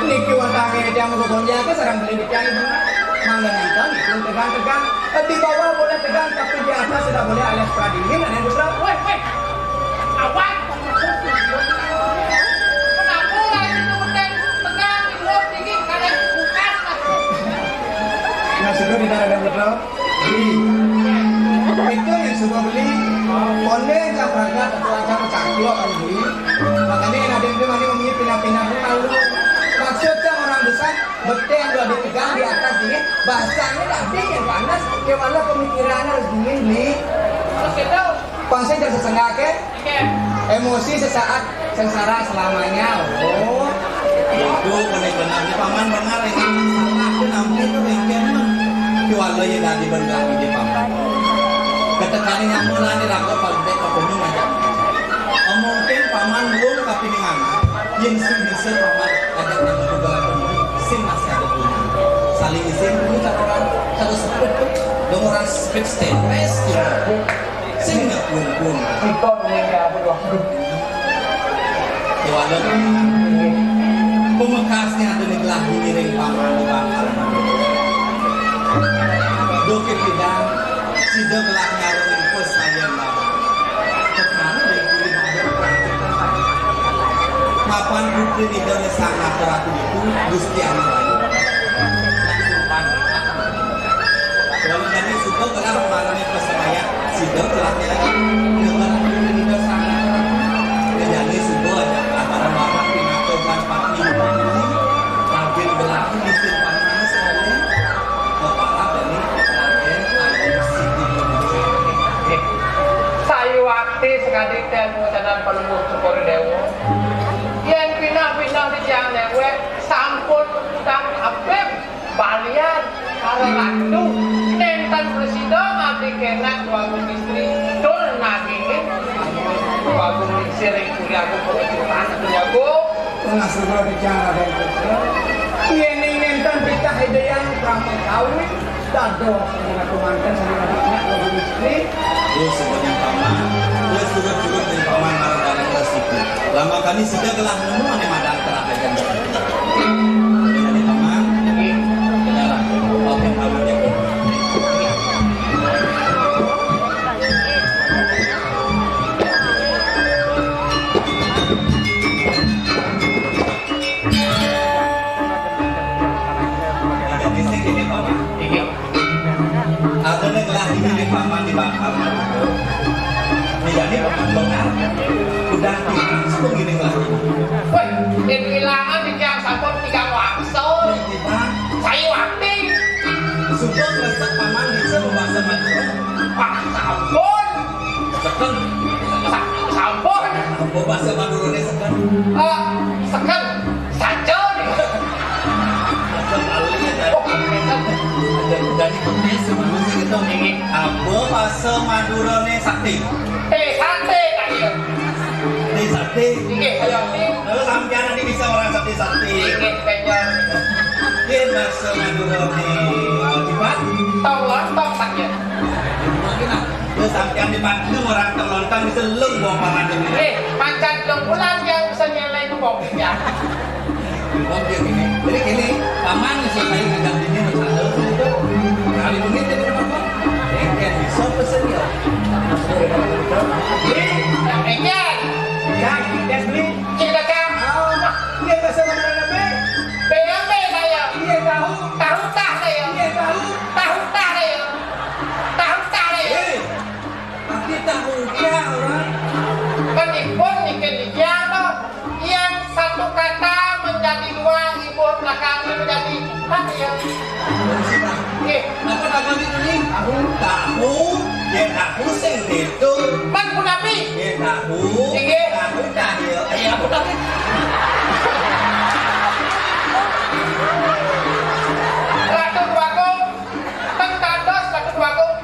Niki watangnya dia mau gonjang ke sarang beli di tiang itu. Mangga ngengkang, itu tegang-tegang. Di bawah boleh tegang, tapi di atas sudah boleh alias pradingin, ada yang putra. Weh, weh. Awak. Kenapa lagi itu tegang, tegang, hidup, dingin, kalian bukan. Nah, sudah di daerah Daud Rock. Beli. Itu yang suka beli. Konde yang pragat atau acara cangklok kan beli. Makanya yang ada yang beli, mending pindah-pindah dulu. Maksudnya orang besar, betul yang udah ditegang di atas dingin, basahnya tapi yang panas, ya malah pemikirannya harus dingin, beli. Terus itu. Pasti jangan sesengak, ya? Emosi sesaat, sengsara selamanya. Oh. Itu benar-benar paman benar ini. Aku namanya itu bengkel. Jual lo ya tadi benar di paman. Ketekan yang mulai raga paling baik ke gunung aja. Mungkin paman belum tapi dengan yang sing bisa paman ajak yang juga sing masih ada punya. Saling izin dulu catatan satu speed tuh. Dong orang speed stainless gitu. Sing nggak pun-pun. Kita meninggal berdua. Tuan, pemekasnya ada di gelah ngiring paman di pangkal. Dokit tidak, sida gelah ngarung infus sayan lawan. Tekanan dari kulit ada. Mapan putri nida ngesang ratu itu, Gusti Anu Bayu. Langsung pan. Lalu jadi suka gelah malamnya pesemayan. Suba gelah nyanan, nyebar kita sangat. Kejane suba ajak bareng-bareng pinaka ban pati. Raden gelah ngisin panas oleh kepala dene Raden Agung Siti Nuwun. Sayuwakti sakadi ten wacana Palungguh Cokor Dewa. Yen pinah-pinah di tiang dewek sampun utang abem. Balian para ratu nenten prasida ngabdi kenak Dwagung Istri tur nagingin Dwagung Lingsir ring Puri Agung Puri Agung. Pangasuh dikang Raden Putra. Yening nenten titah Ida Hyang Pramakawi dados kenak manten sami ngabdi kenak Dwagung Istri. Terus sebutin paman, terus turut-turut dari paman marang-marang kelas itu. Lama kali sida gelah nemu ane madan terakhir. Aku nih ngelah ini di paman di bakal. Nih, jadi paman bengal. Udah tiang sebelum gini ngelah ini. Woi, yen kehilangan di tiang sampun tiga wangsul. Kita. Sayuwakti. Suka ngesek paman bisa membahasa Madura. Pak sampun. Seken. Sa-, sampun. Apa bahasa Madurane seken? Eh, seken. Saja nih. Seken lalu ya, tadi. Oh, seken. Dari, dari kempes sebenarnya gitu. Ini. Apa bahasa Madurane sakti? Eh, sate tadi ya. Ini sakti. Nggih, kaya ini. Lalu sampeyan nanti bisa orang sakti-sakti. Nggih, pengen. Ini bahasa Madurane Alkitab. Tong lontong sakit. Mungkin Terus sampeyan di Bandung orang terlontar bisa lung bawa paman ini. Eh, pancen telung bulan dia bisa nyelai ke bawah ya. Oke, gini. Jadi gini, paman bisa saya ngajak ini masalah itu. Kali menit jadi apa? Engken bisa pesen ya. Eh, Ejen. Kang, Desli. Cerita, Kang. Oh, dia bahasa mana, Be? B M B saya. Iya, tahu. Tahu tak saya? Iya, tahu. Tahu tak saya? Tahu tak saya? Eh, Tapi tahu dia orang. Kan ipun niki dia toh. Yang satu kata menjadi dua, ipun belakangnya menjadi empat ya. Oke. Apa nama itu nih? Tahu. Tahu. Ya tahu sing itu. Pan punapi? Ya tahu. Inggih. Tahu dah ya. Eh, apa tadi? Ratu Dwagung. Teng dados Ratu Dwagung.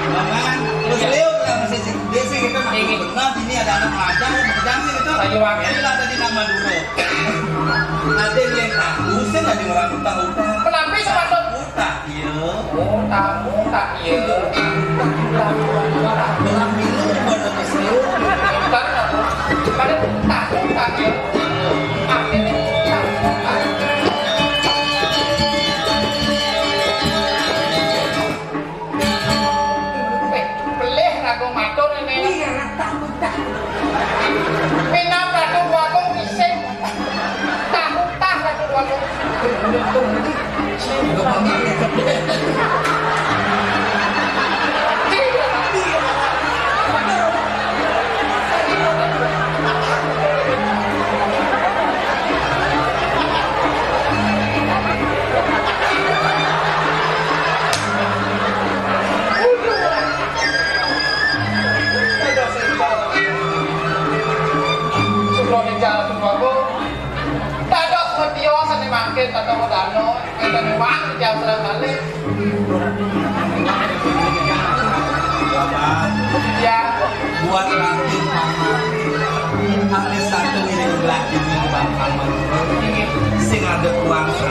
Paman, terus liu lah masih si dia sih gitu. Ini. Benar, sini ada anak magang, magang sih gitu. Sayuwakti. Ini lah tadi nama dulu. Ada yang tahu sih, ada orang tahu. Kenapa sepatu? Utak, iya. Utak, utak, iya. Belah milu, buat apa sih? Bukan apa. Pada utak, utak, iya. Akhirnya utak, utak. Weh, pelih raga matur ini. Iya, tak mudah. Minam Ratu Dwagung isin. Tak mudah Ratu Dwagung. Sutra Ninjal Sumbawa. Dados setya sane mangkin tata wedana, enten iwak tiyang serang kalih. Ya. Buat Raden Paman. Ane satu ngiring lagi di Bang Paman. Sing ada kuasa.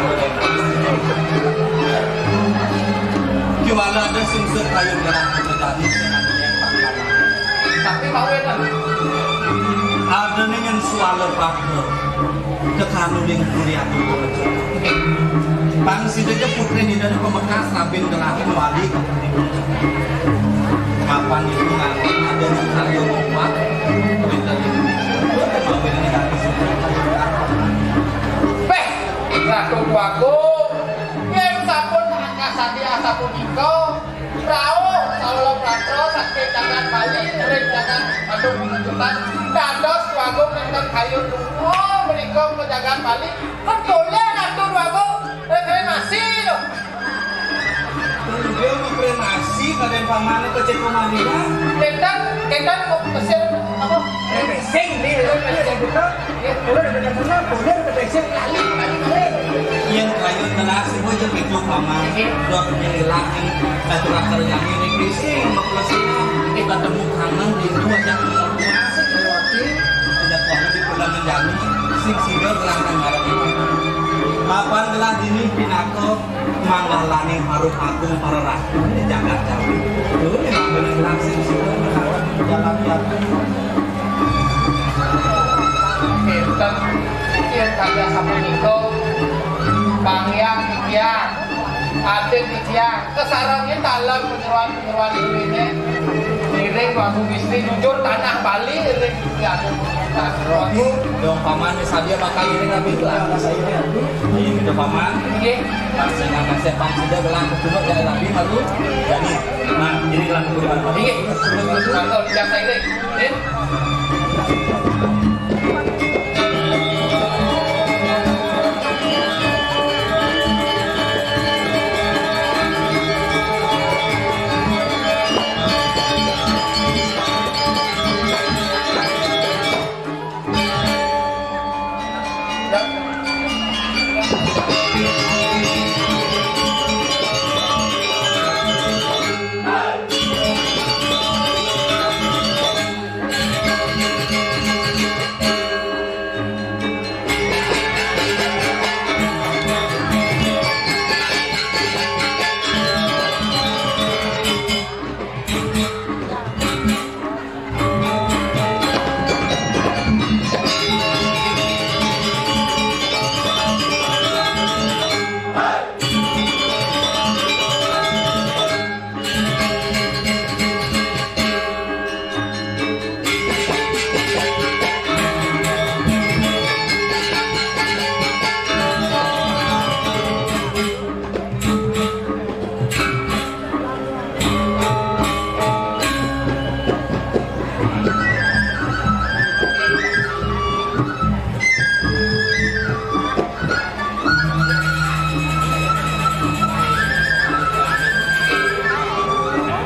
Kiwala ada sungsut kayu merah tadi sing ada yang Paman. Tapi mau enak. Ada ning swala pada. Kekanuning puri aku pun. Pang sida ke putri dina pamekas rabin kelahin wali. Mapan itu nang ada nang karya opat. Perintah ini. Mawin ini kaki sudah. Peh, Ratu Tuaku, yen sampun angkasadi asapunika, Rauh, saula pratro saking jagat Bali, ring jagat Bandung Pengecutan, dados Déwagung nénten kayun. Oh, menika ka jagat Bali, ketulen Ratu Déwagung, reklamasi, loh. Dia mau kremasi, kadén pamane kecil kemarian. Nénten, nénten mau mesin, apa? Remesing, nih, remesing, betul. Yén kayun telas, ibu aja pitu paman. Dok nyilak ning satu raksasa jani ning bisi, mau plus kita ketemu kangen di dua jam. Tidak kuat di pulang menjadi sing sida gelangkan ngarep. Mapan gelah dini pinaka manggalaning harum agung para ratu di jagat Jawi. Tuh, memang bener gelah sing sida jalan jatuh. Kinten, yén kagak sapunika, pangyang titiang, adik titiang, kasarengin taler panyeroan-panyeroan duwéné, ngiring Prabu Bisni nyujur tanah Bali, ngiring Gusti Agung. Dong paman sadia bakal ngiring abi lah. Ini kita paman. Nggih. Pas saya nggak kasih pang sudah gelang ketunuk ya abi malu. Jadi, nah, ini gelang ketunuk. Nggih. Contoh biasa ini.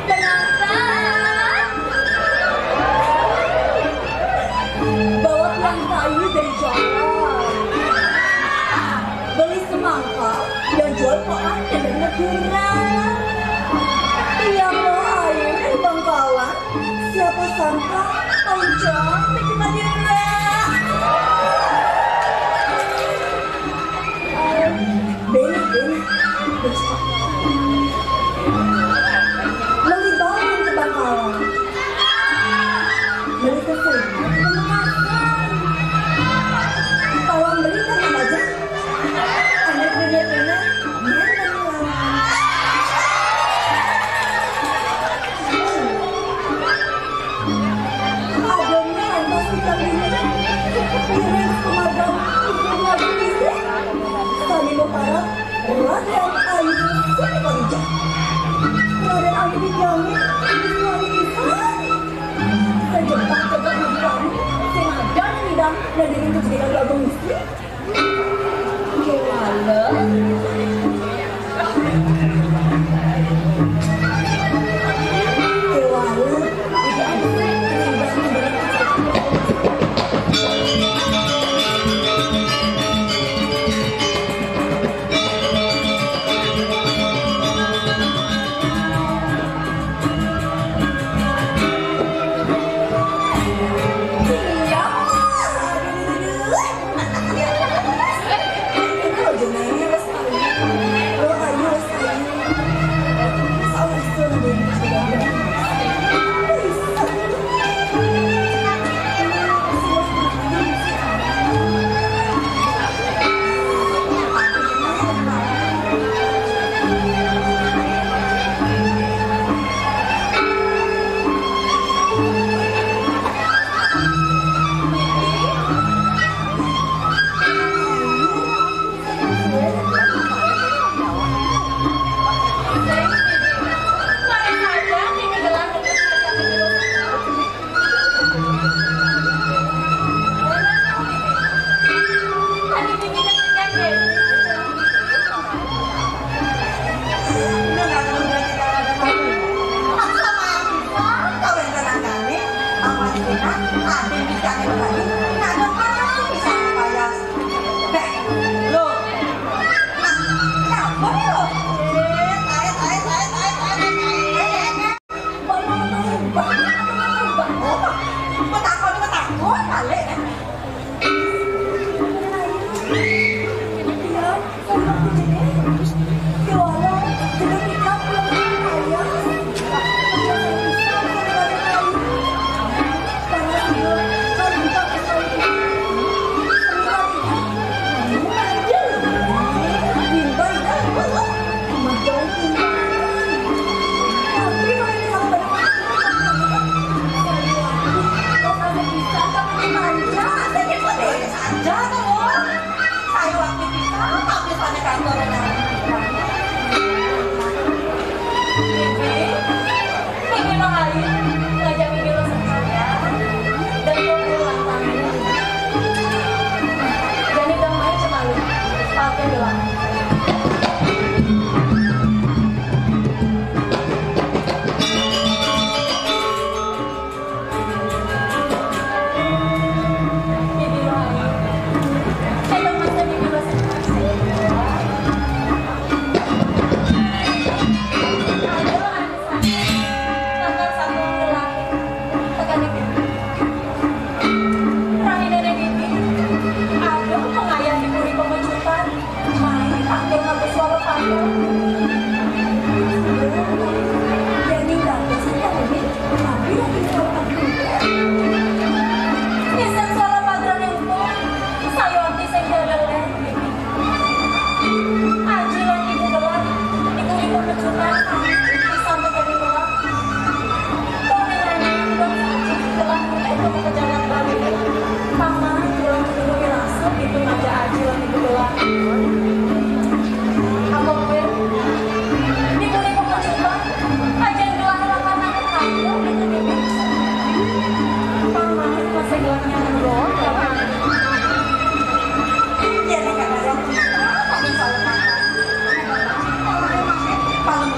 Kenapa? Bawa tuang kayu dari jalan. Beli semangka yang jual Pak Arte dari Madura. Yang mau air dari Bangkalan. Siapa sangka paling cantik di Madura. Beli, beli. Beli bawang ke Bangkalan. Beli ke sini. Ke Makassar. Tolong beli tanah aja. Anak punya tanah. Biar kami lawan. Ada nih, Tante. Apa gue? Di kulit pembusukan, aja dua halaman aku kamu gitu, Bibi. Paman, masa gelapnya menurun, ya, Pak? Iya, nih, Kak, ada yang kita, Pak, insya Allah, Pak. Paling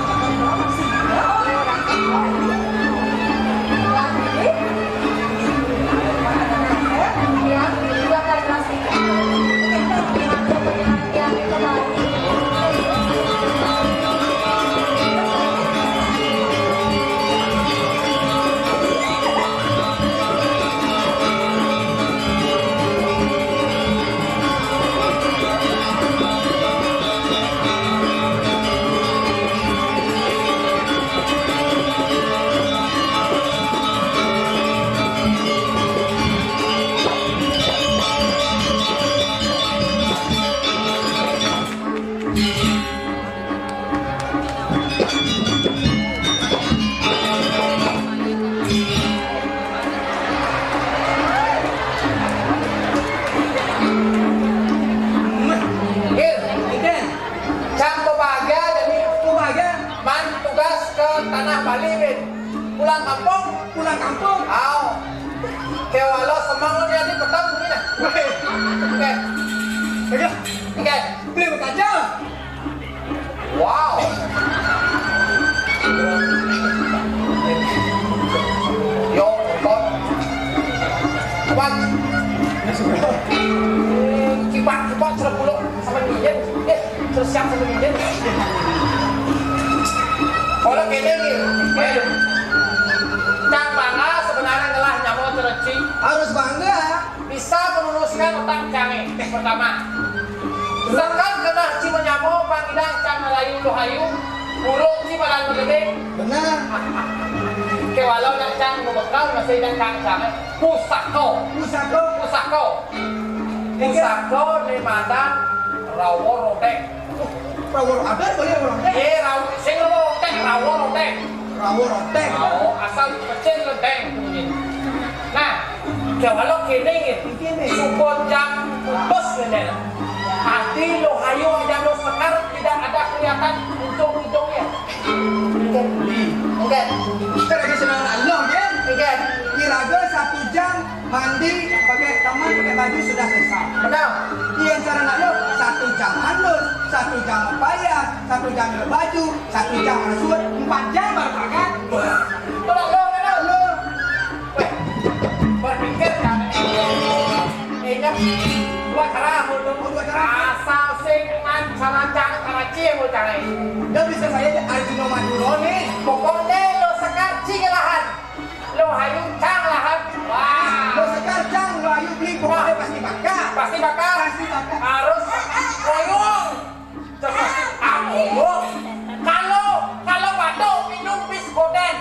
Gil, Iden, cang bahagia jadi bahagia man tugas ke tanah Bali, Bin. Pulang kampung. Pulang kampung. Aw. Kewalo semang lu jadi petang gini nah. Weh. Oke. Oke. Oke. Beli bekerja. Wow. Yo, kok. Cepat. Cepat, cepat, serap dulu. Sama dia. Eh, terus siap sama dia. Kalau kene nih, eh, Cang bangga sebenarnya telah nyamuk cereci. Harus bangga. Bisa meluluskan otak cang. Pertama, misalkan kena cuma nyamuk, panggilan cang ngelayu lu hayu, burung ci badan gede. Benar. Ke walau nak cang berbekal masih ingat cang cang. Pusako. Pusako. Pusako. Pusako di mana rawo rodek. Rawo ada boleh rawo rodek. Iya, rawo, sing rawo rodek, rawo rodek. Rawo rodek. Rawo asal kecil rodek. Nah, kalau kene gitu, kene. Support jam putus gitu. Hati lo hayo aja lo sekar tidak ada kelihatan ujung-ujungnya. Enggak. Enggak. Kita lagi senang Allah, kan? Enggak. Kira-kira satu jam mandi, pakai kamar, pakai baju sudah selesai. Benar. Iya, cara nak lo satu jam handus, satu jam payah, satu jam baju, satu jam masuk, empat jam baru makan. Benar lo, benar lo. Weh, berpikir kan? Ini dua cara, dua cara. Asal sing man, salah cara, cara cie mau cari. Dia bisa saya aja Arjuna Madura nih. Pokoknya lo sekarang cing lahan. Lo hayu cang lahan. Wah. Lo sekarang cang, lo hayu beli, pokoknya pasti bakal. Pasti bakal. Pasti bakal. Harus koyong. Terus aku. Kalau, kalau batuk minum bis koden.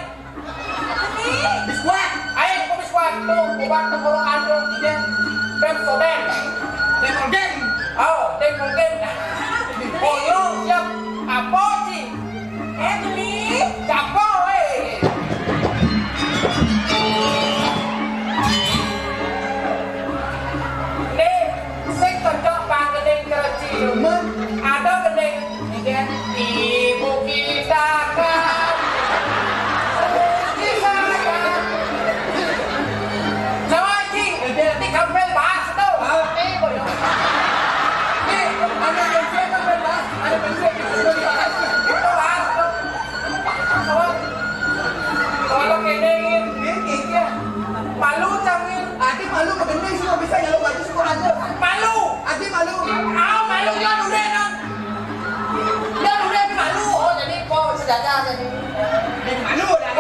Bis kuat. Ayo, aku bis kuat. Tuh, obat tenggorokan tuh. Iya. Pepsodent. Deterjen. Oh, deterjen. Koyong, siap. Apa sih? Eh, beli. Siapa, weh? Nih, sing cocok Pak Gending Kerinci. Ada Gending. Ini kan ibu kita kan. Ibu kita kan. Sama anjing. Ini kampel bahas tuh. Hah? Ini bodoh. Ini ada yang saya kampel bahas. Ada yang saya kampel bahas. Itu bahas tuh. Kalau kene, ini, ini, ini. Malu, Cangin. Ati malu, kebening semua bisa nyeluk baju semua ada. Malu. Ati malu. Ah, malu, ya, udah, non. Ya, udah, malu. Oh, jadi kok sejajar jadi. Jadi malu, dah.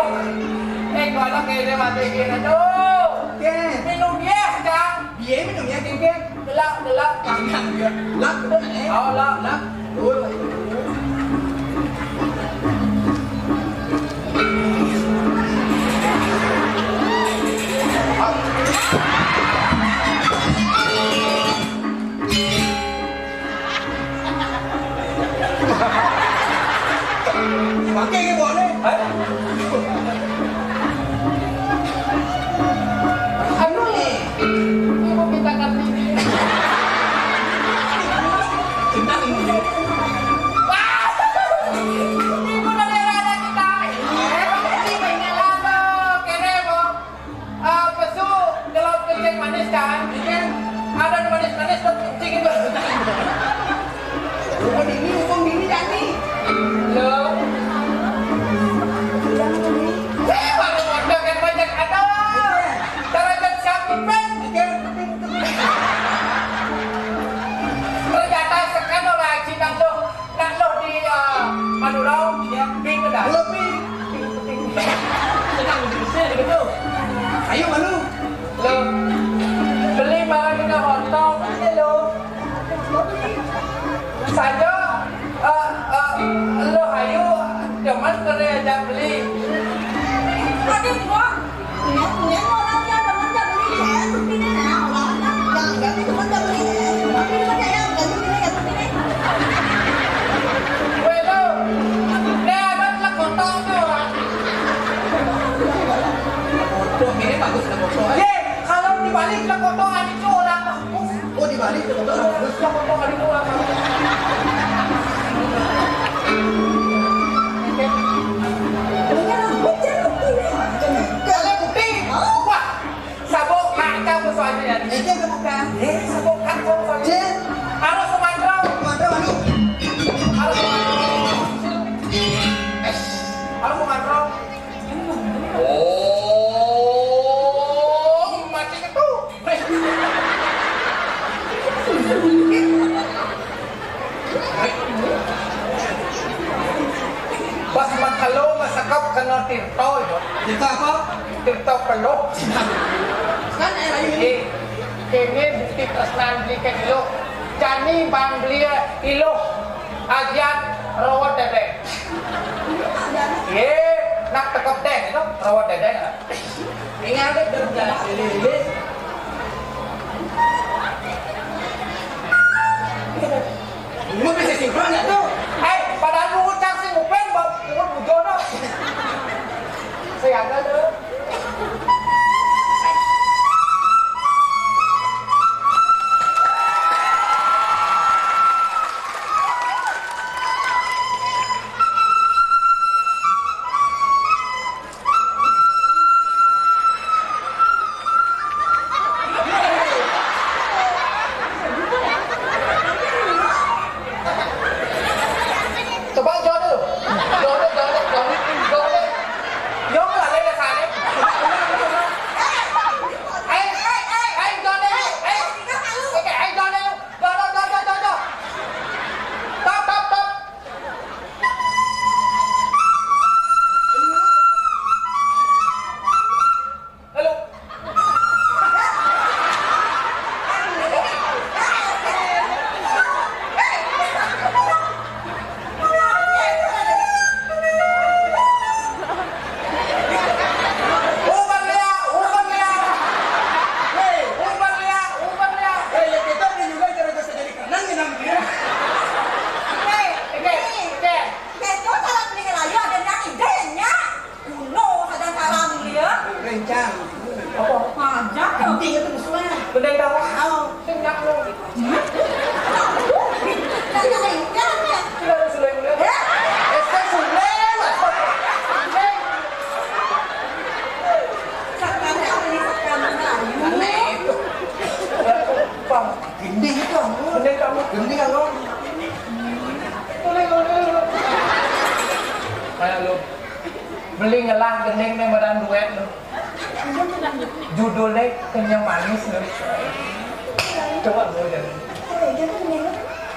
Eh, kalau kene mati kene tuh. Oke. Minum ya, Cang. Iya, minum ya, Cang. Gelap, gelap. Gelap, gelap. Oh, gelap. Gelap. Pakai ke boleh. Hah? Anu nih, ibu minta kartu ini. Kalau pi, penting, penting. Tenang, udah bersih, udah betul. Ayo, malu. Lo, beli barang kita hontong aja lo. Saja, eh, eh, lo ayo, cuman kerja aja beli. Aduh, gua. Ini, ini orang yang temen gak beli ya, supirnya nah, orang yang gak, gak temen gak beli ya, tapi dia pakai yang gak supirnya, gak supirnya. Weh, lo. Nih, ada telek kotor tuh orang. Bodoh, ini bagus telek kotor. Ye, kalau dibalik telek kotor, ada itu orang. Oh, dibalik telek kotor. Bagus telek kotor, ada itu orang. Ini rambut jangan begini. Kalau bukti, wah, sabuk kaca musuh aja ya. Itu yang kebuka. Eh, sabuk kaca musuh aja. Harus kumantrol. Kumantrol, anu. Harus kumantrol. Harus kumantrol. Oh, mati ketu. Pas makalo masakap kena tirta itu. Tirta apa? Tirta peluk. Kan air ayu ini. Ini bukti tresnan beli ke iluh. Jani bang beli iluh. Agian rawat dedeng. Ye, nak tekep deh itu rawat dedeng. Ingat deh kerja ini. Lu bisa sinkron nggak tuh? Eh, padahal lu ngucap sih ngupen, bang. Lu bujono. Saya ada tuh. Coba jawab dulu. Jawab dulu, jawab dulu, jawab dulu, jawab dulu. Jawab lah, Lele, Sale. Eh, eh, eh, eh, jawab dulu. Eh, oke, eh, jawab dulu. Jawab, jawab, jawab, jawab, jawab. Stop, stop, stop. Halo. Uban liak, uban liak. Hei, uban liak, uban liak. Hei, ya kita ini juga gara-gara jadi kenang, kenang dia. Hei, oke, oke. Betul kalau beli ngelayu ada yang idenya. Kuno kadang salam dia. Rencang. Apa? Aja. Penting itu musuhnya. Benda yang tahu. Oh. Sing nggak lo. Hmm? Nanya rencang ya. Sudah ada Sule, Sule. Ya? Eh, saya Sule, Mas. Sule. Sakana ini sakana. Aneh itu. Bang. Gending itu, Bang. Gending kamu. Gending kamu. Sule, Sule, Sule. Kayak lo. Beli ngelah gending nih, medan duet lo. Judulnya Kenyang Manis lo. Coba lo jadi.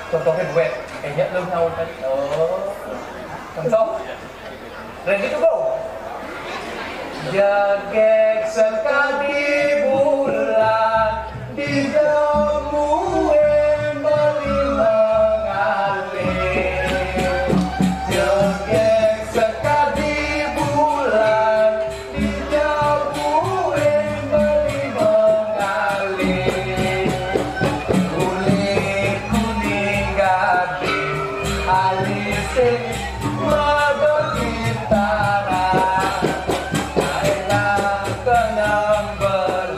Contohnya duet. Kayaknya lo nyaut tadi. Oh. Contoh. Ready to go. Jegég sekadi bulan, dijamuin beli mengalih. Jegég sekadi bulan, dijamuin beli mengalih. Kulit kuning gading, alisé mado bintara. Ayeuna kenang beli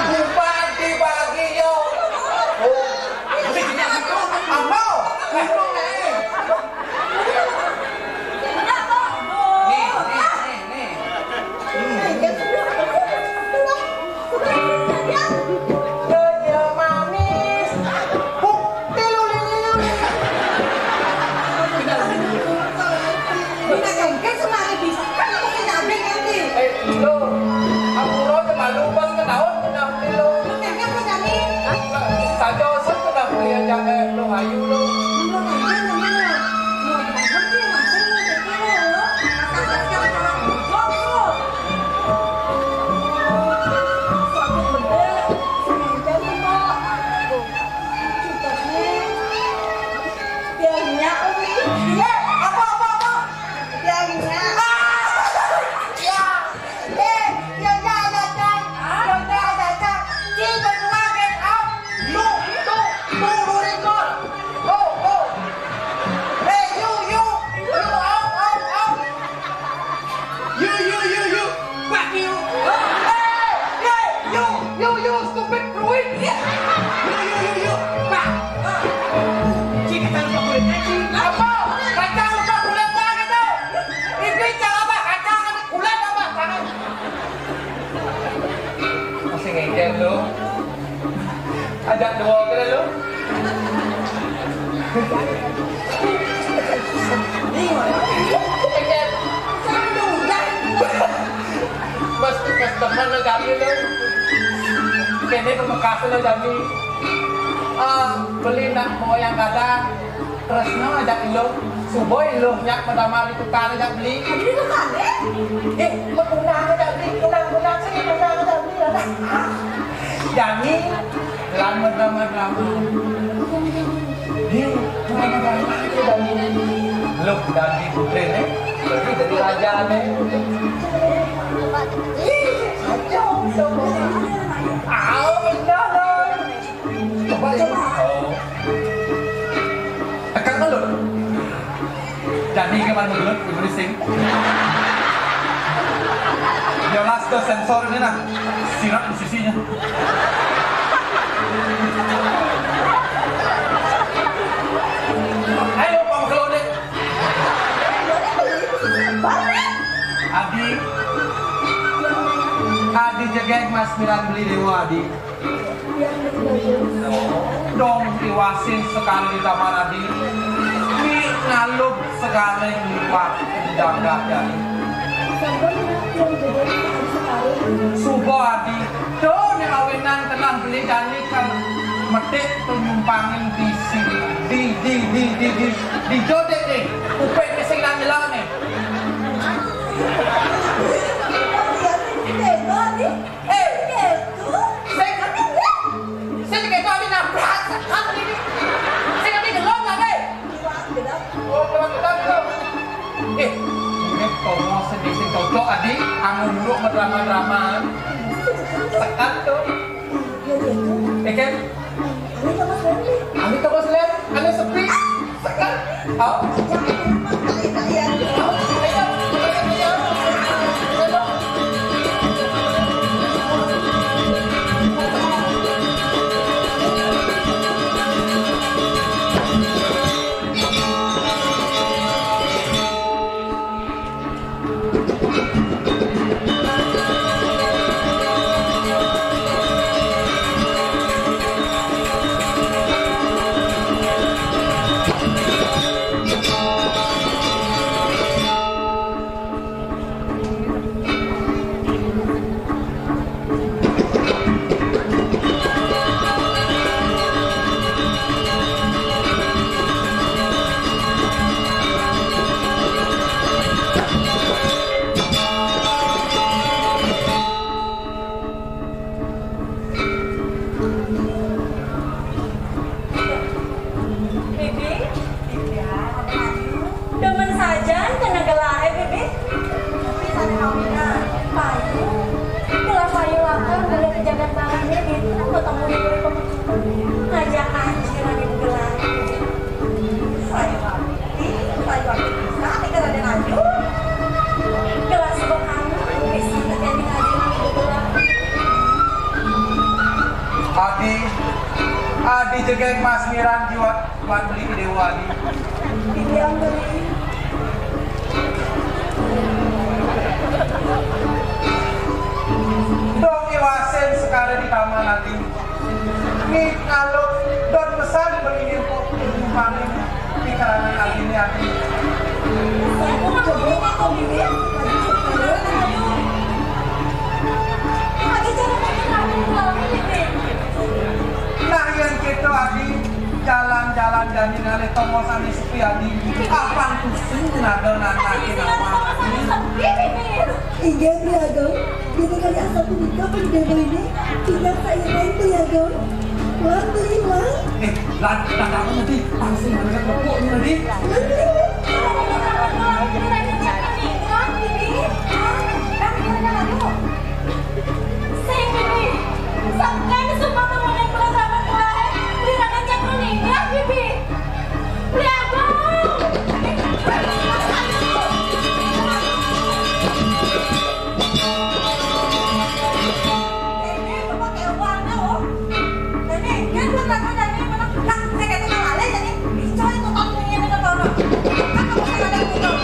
Bupati bagi yo. Oh. Ambo. Nih, nih, nih, nih. Renyah manis. Buk, tilu, lilu, lilu. Ini kan semari bisa. Kan aku punya abang nanti. Eh, lo. Aku lo cuma lupa ke tahun kena tilu. Makanya aku jadi. Saja usah kena kuliah jangan lo ayu lo. Lo aja namanya. Lo aja namanya. You, you, you, you. Fuck you. Hey, hey, you, you, you, stupid pruit. You, you, you, you. Fuck. Cik, kacang lupa kulitnya, Cik. Apa? Kacang lupa kulitnya gitu. Ini cara apa? Kacang kulit apa? Jangan. Masih ngejek lu. Ajak dua ke lu. Mas, mas teman lo kami lo. Kene ke Mekah lo kami. Ah, beli nak mau yang kata. Tresno ajak iluh, subuh iluh nyak medamar di tukar ajak beli. Di tukar, eh? Eh, kunang ajak beli, kunang, kunang sini, kunang ajak beli. Jani, lama drama-drama. Dia, drama-drama aja Jani. Loh, Jani putri nih, lebih dari raja nih. Ih, kacau, kacau. Ah, benar, Jani. Coba, coba. Oh. Tekan dulu. Jadi ke mana dulu? Ibu Rising. Dia las ke sensor ini nah. Siram di sisinya. Ayo, Pak Kelodek. Adi. Adi jegeg Mas Miran beli dewa, Adi. Dong iwasin sekali kamar Adi. Mi ngalub sekali lipat jaga Adi. Subo Adi. Tuh ni awinan tenang beli jani kan metik penyumpangin di sini. Di, di, di, di, di, di jodek nih. Upek ni sing nang nyelau nih. Eh, sing, sing kene nabrak, sekat ini. Sing ini gelom lah, deh. Oh, gelom, gelom, gelom. Eh, ini komo sedih sing cocok, Adi. Anu buruk drama-drama. Sekat tuh. Eh, kan? Anu tambah sepi. Anu tambah sepi. Anu sepi. Sekat. Sebagai Mas Miran jiwa buat beli dewa di. Yang beli. Dong iwasen sekali di kamar nanti. Ni kalau don pesan beli info kemarin di kalangan lagi ni aku. Nah, yang kita lagi jalan-jalan jadi ngalih tongos ane sepi adi. Apang pusing nado nanakin apa adi. Inggih, Bli Ageng. Dene kali asal punika pun dewa ini. Tinggal saya main, Bli Ageng. Lan, Bli, lan. Eh, lan, lan, kamu nanti langsung ngadep lepuk ini nanti. Lan, Bli. Sing, Bibi. Sampeyan sumpah temenan kula sampun kelae. Beli raden cakra ninggal, Bibi. Beli Agung. Ini kok pakai uangnya, oh. Ini, kan buat aku dan ini mana? Lah, saya kata kalau ada jadi, dicoy tukang punya dengan orang. Kan kamu kan ada tukang.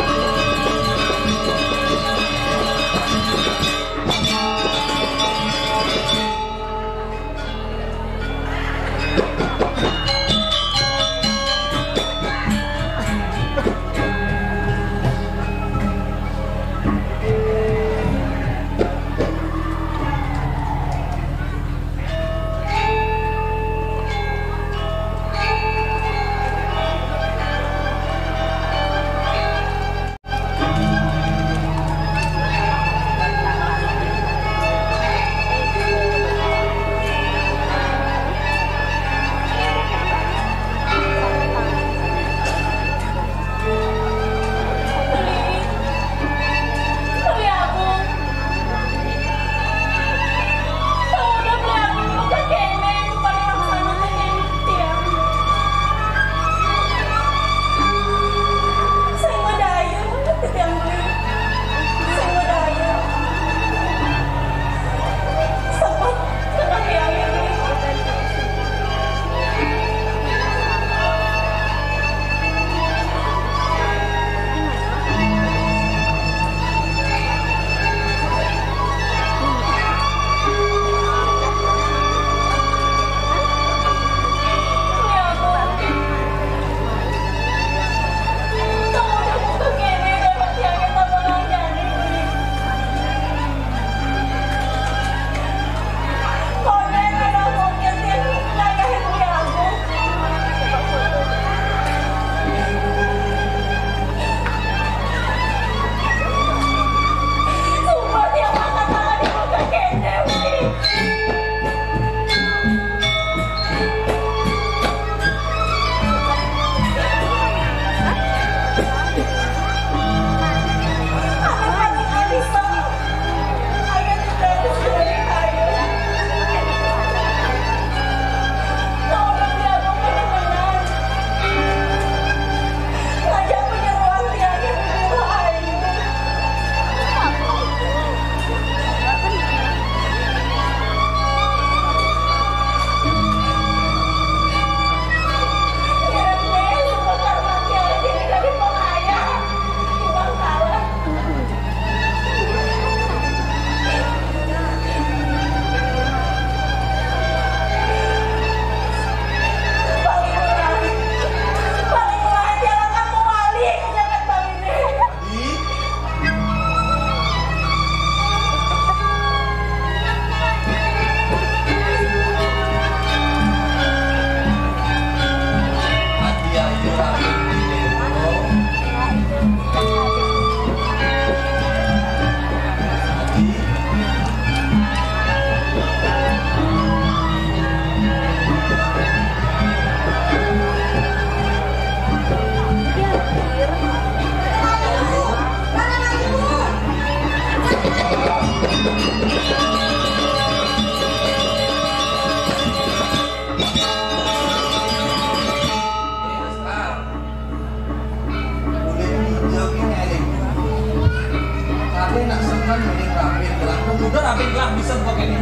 Udah rapi lah, bisa buat ini.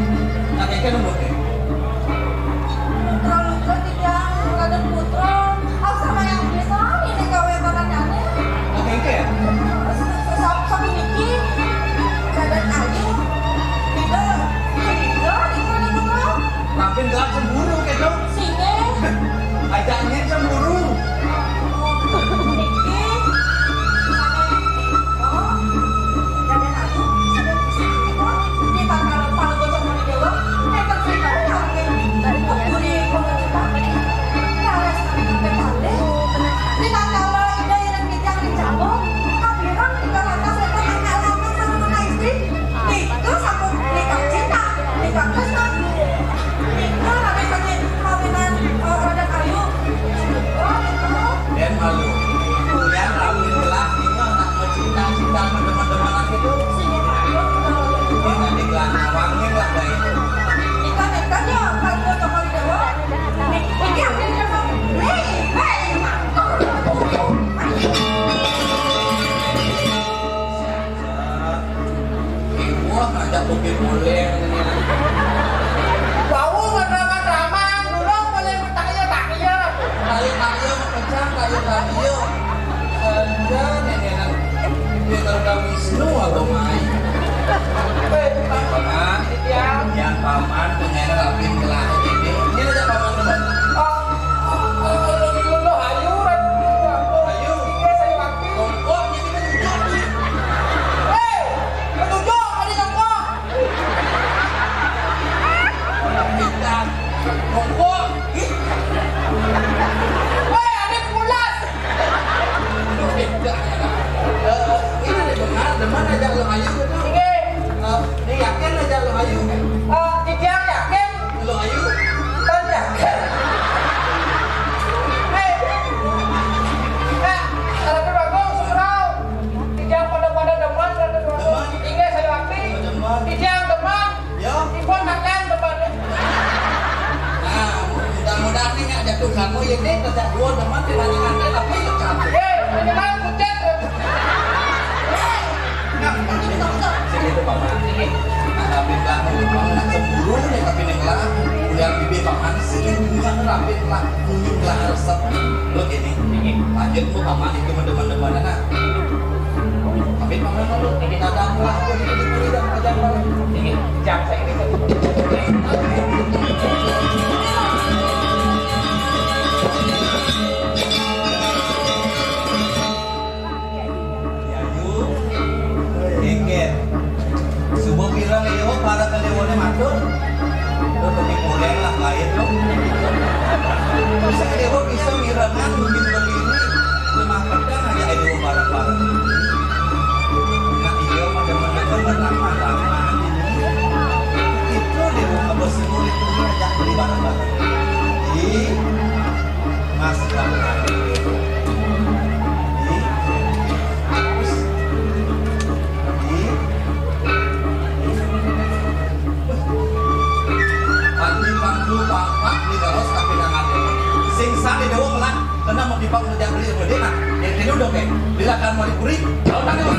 Nah, kayak kan buat ini. Kalau enggak tidak Boleh. Bau mana-mana, dulu boleh bertanya-tanya. Tanya-tanya, macam tanya-tanya. Anda nenek, dia kalau dah Wisnu atau mai. Eh, Paman, yang Paman pengen rapin gelah ini. Ini aja Paman, Paman. Ah, ah, ah, lebih dulu, ayo, ayo, ayo. Iya, saya rapin. Kok ini kan hijau sih? Eh, ketujuh, ada yang kok? Kita. Kok? Weh, ada pulas. Eh, ini demen, demen aja lo ayu, gitu. Iya. Eh, ini yakin aja lo ayu. Eh, Titiang yakin. Lo ayu. Kan yakin. Eh, eh, kalau bagus, surau. Titiang pada-pada demen, kalau bagus. Demen. Ingat saya waktu. Demen. Titiang demen. Yo. Ibu makan depan. Nah, mudah-mudahan nih nggak jatuh kamu ya nih, kerja dua teman dibandingkan dia tapi itu kamu. Eh, menyerang kucing. Nah, maksudnya apa? Sini tuh, Paman. Ini. Nah, tapi kamu, kamu nak cemburu nih, tapi nih lah. Udah bibir Paman sih, bunga rapin lah, kunyit lah resep. Lo gini, ini. Lanjut tuh, Paman itu teman-teman anak. Tapi Paman lo, ini ada apa? Ini, ini, ini, ini, ini, ini. Ini, jam saya ini. Yayu, Deken. Subuh pira Dewa para ke Dewane matur? Lo pergi kuliah lah lain lo. Terus Dewa bisa mirengan mungkin berdiri. Lima pedang aja Dewa bareng-bareng. Nah, iya, pada-pada berlama-lama. Itu Dewa nggak bersih murid, itu aja beli bareng-bareng. Di Mas Bambang. Di, di, di. Panti pangku papak di daros tapi nang ada. Sing sane dewa melah, kena mau dipang kerja beli gede nah. Yang ini udah kayak, bila kan mau dipuri, jauh kan mau.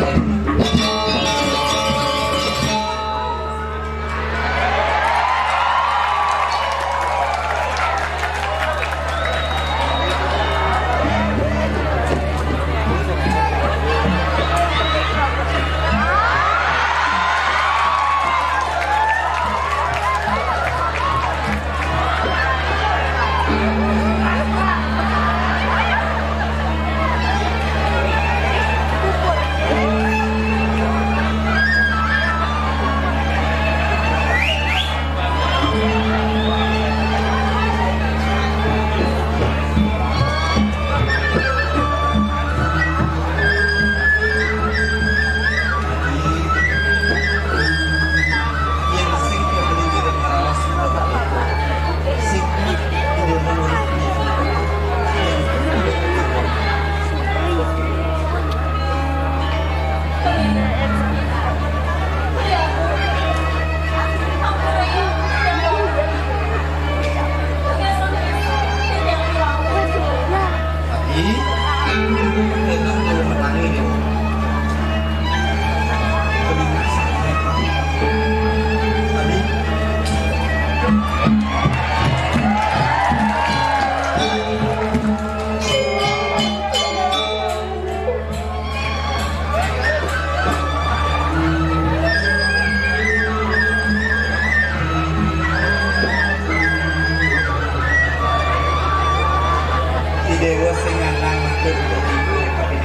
Dewa sing nganang matur untuk ibu, tapi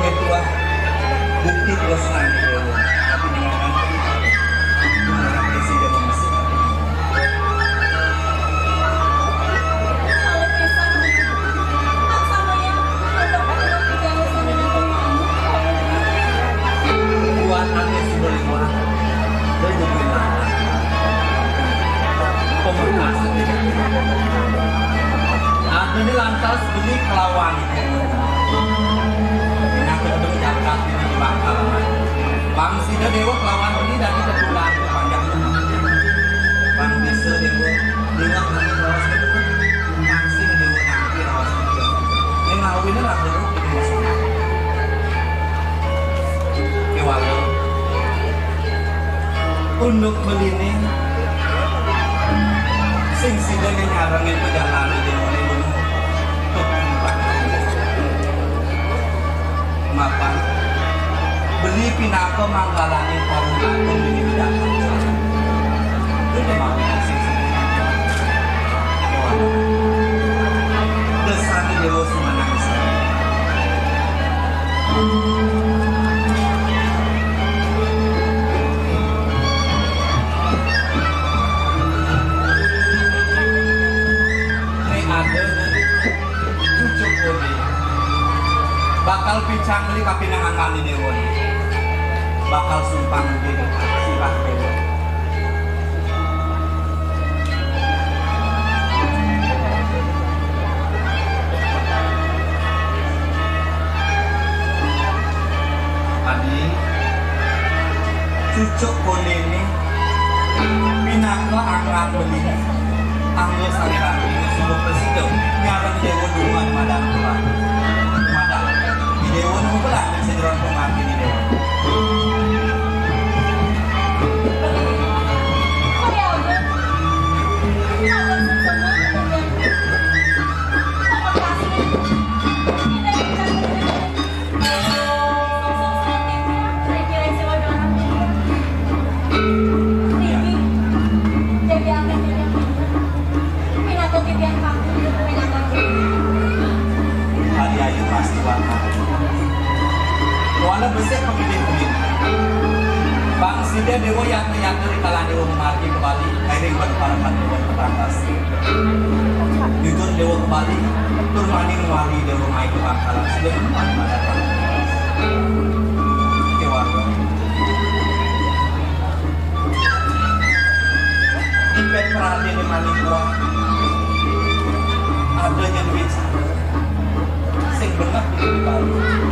ngetuah bukti terus nang Dewa, tapi nganang orang presiden masih. Buat ane sudah lima. Dia jadi pemerintah. Ada ini lantas beli kelawan. Ini aku udah mencatat ini di bakal. Bang Sida Dewa kelawan ini dari keturunan panjang. Bang Bisa Dewa, ingat nanti bawas ke depan. Bang Sida Dewa nanti bawas ke depan. Ini ngawinnya lah dulu. Ini maksudnya. Oke, walau. Unduk beliné sing sida nyarengin pejalané déwané lunga. Mapan beli pinaka manggalaning Parung Agung dini Bidakara. Déné mawon sing sida déwané. Desane Déwa Sumanangsa. Nek ada cucuk kowe bakal picang meli kapinangan kali Déwa. Bakal sumpang di sirah Déwa. Adi, cucuk kondene pinaka angkat beliné. Anggo salirane sumber prasida nyareng Déwa Duman madang Tuhan. Madang. Di Déwa nunggu lah sing jeroan pengabdi di Déwa. Hari ayu pasti bakal. Kuala besik pemilih kulit. Bang sida Déwa yatna-yatna di kalangan Déwa memargi kembali kairing pada para Déwa terbatas. Jujur Déwa kembali, tur mani memargi Déwa mai ke Bangkalan. Sida menuan pada Déwa. Ipet perhatian yang manis kuat. Adanya duit sing bener di Bali.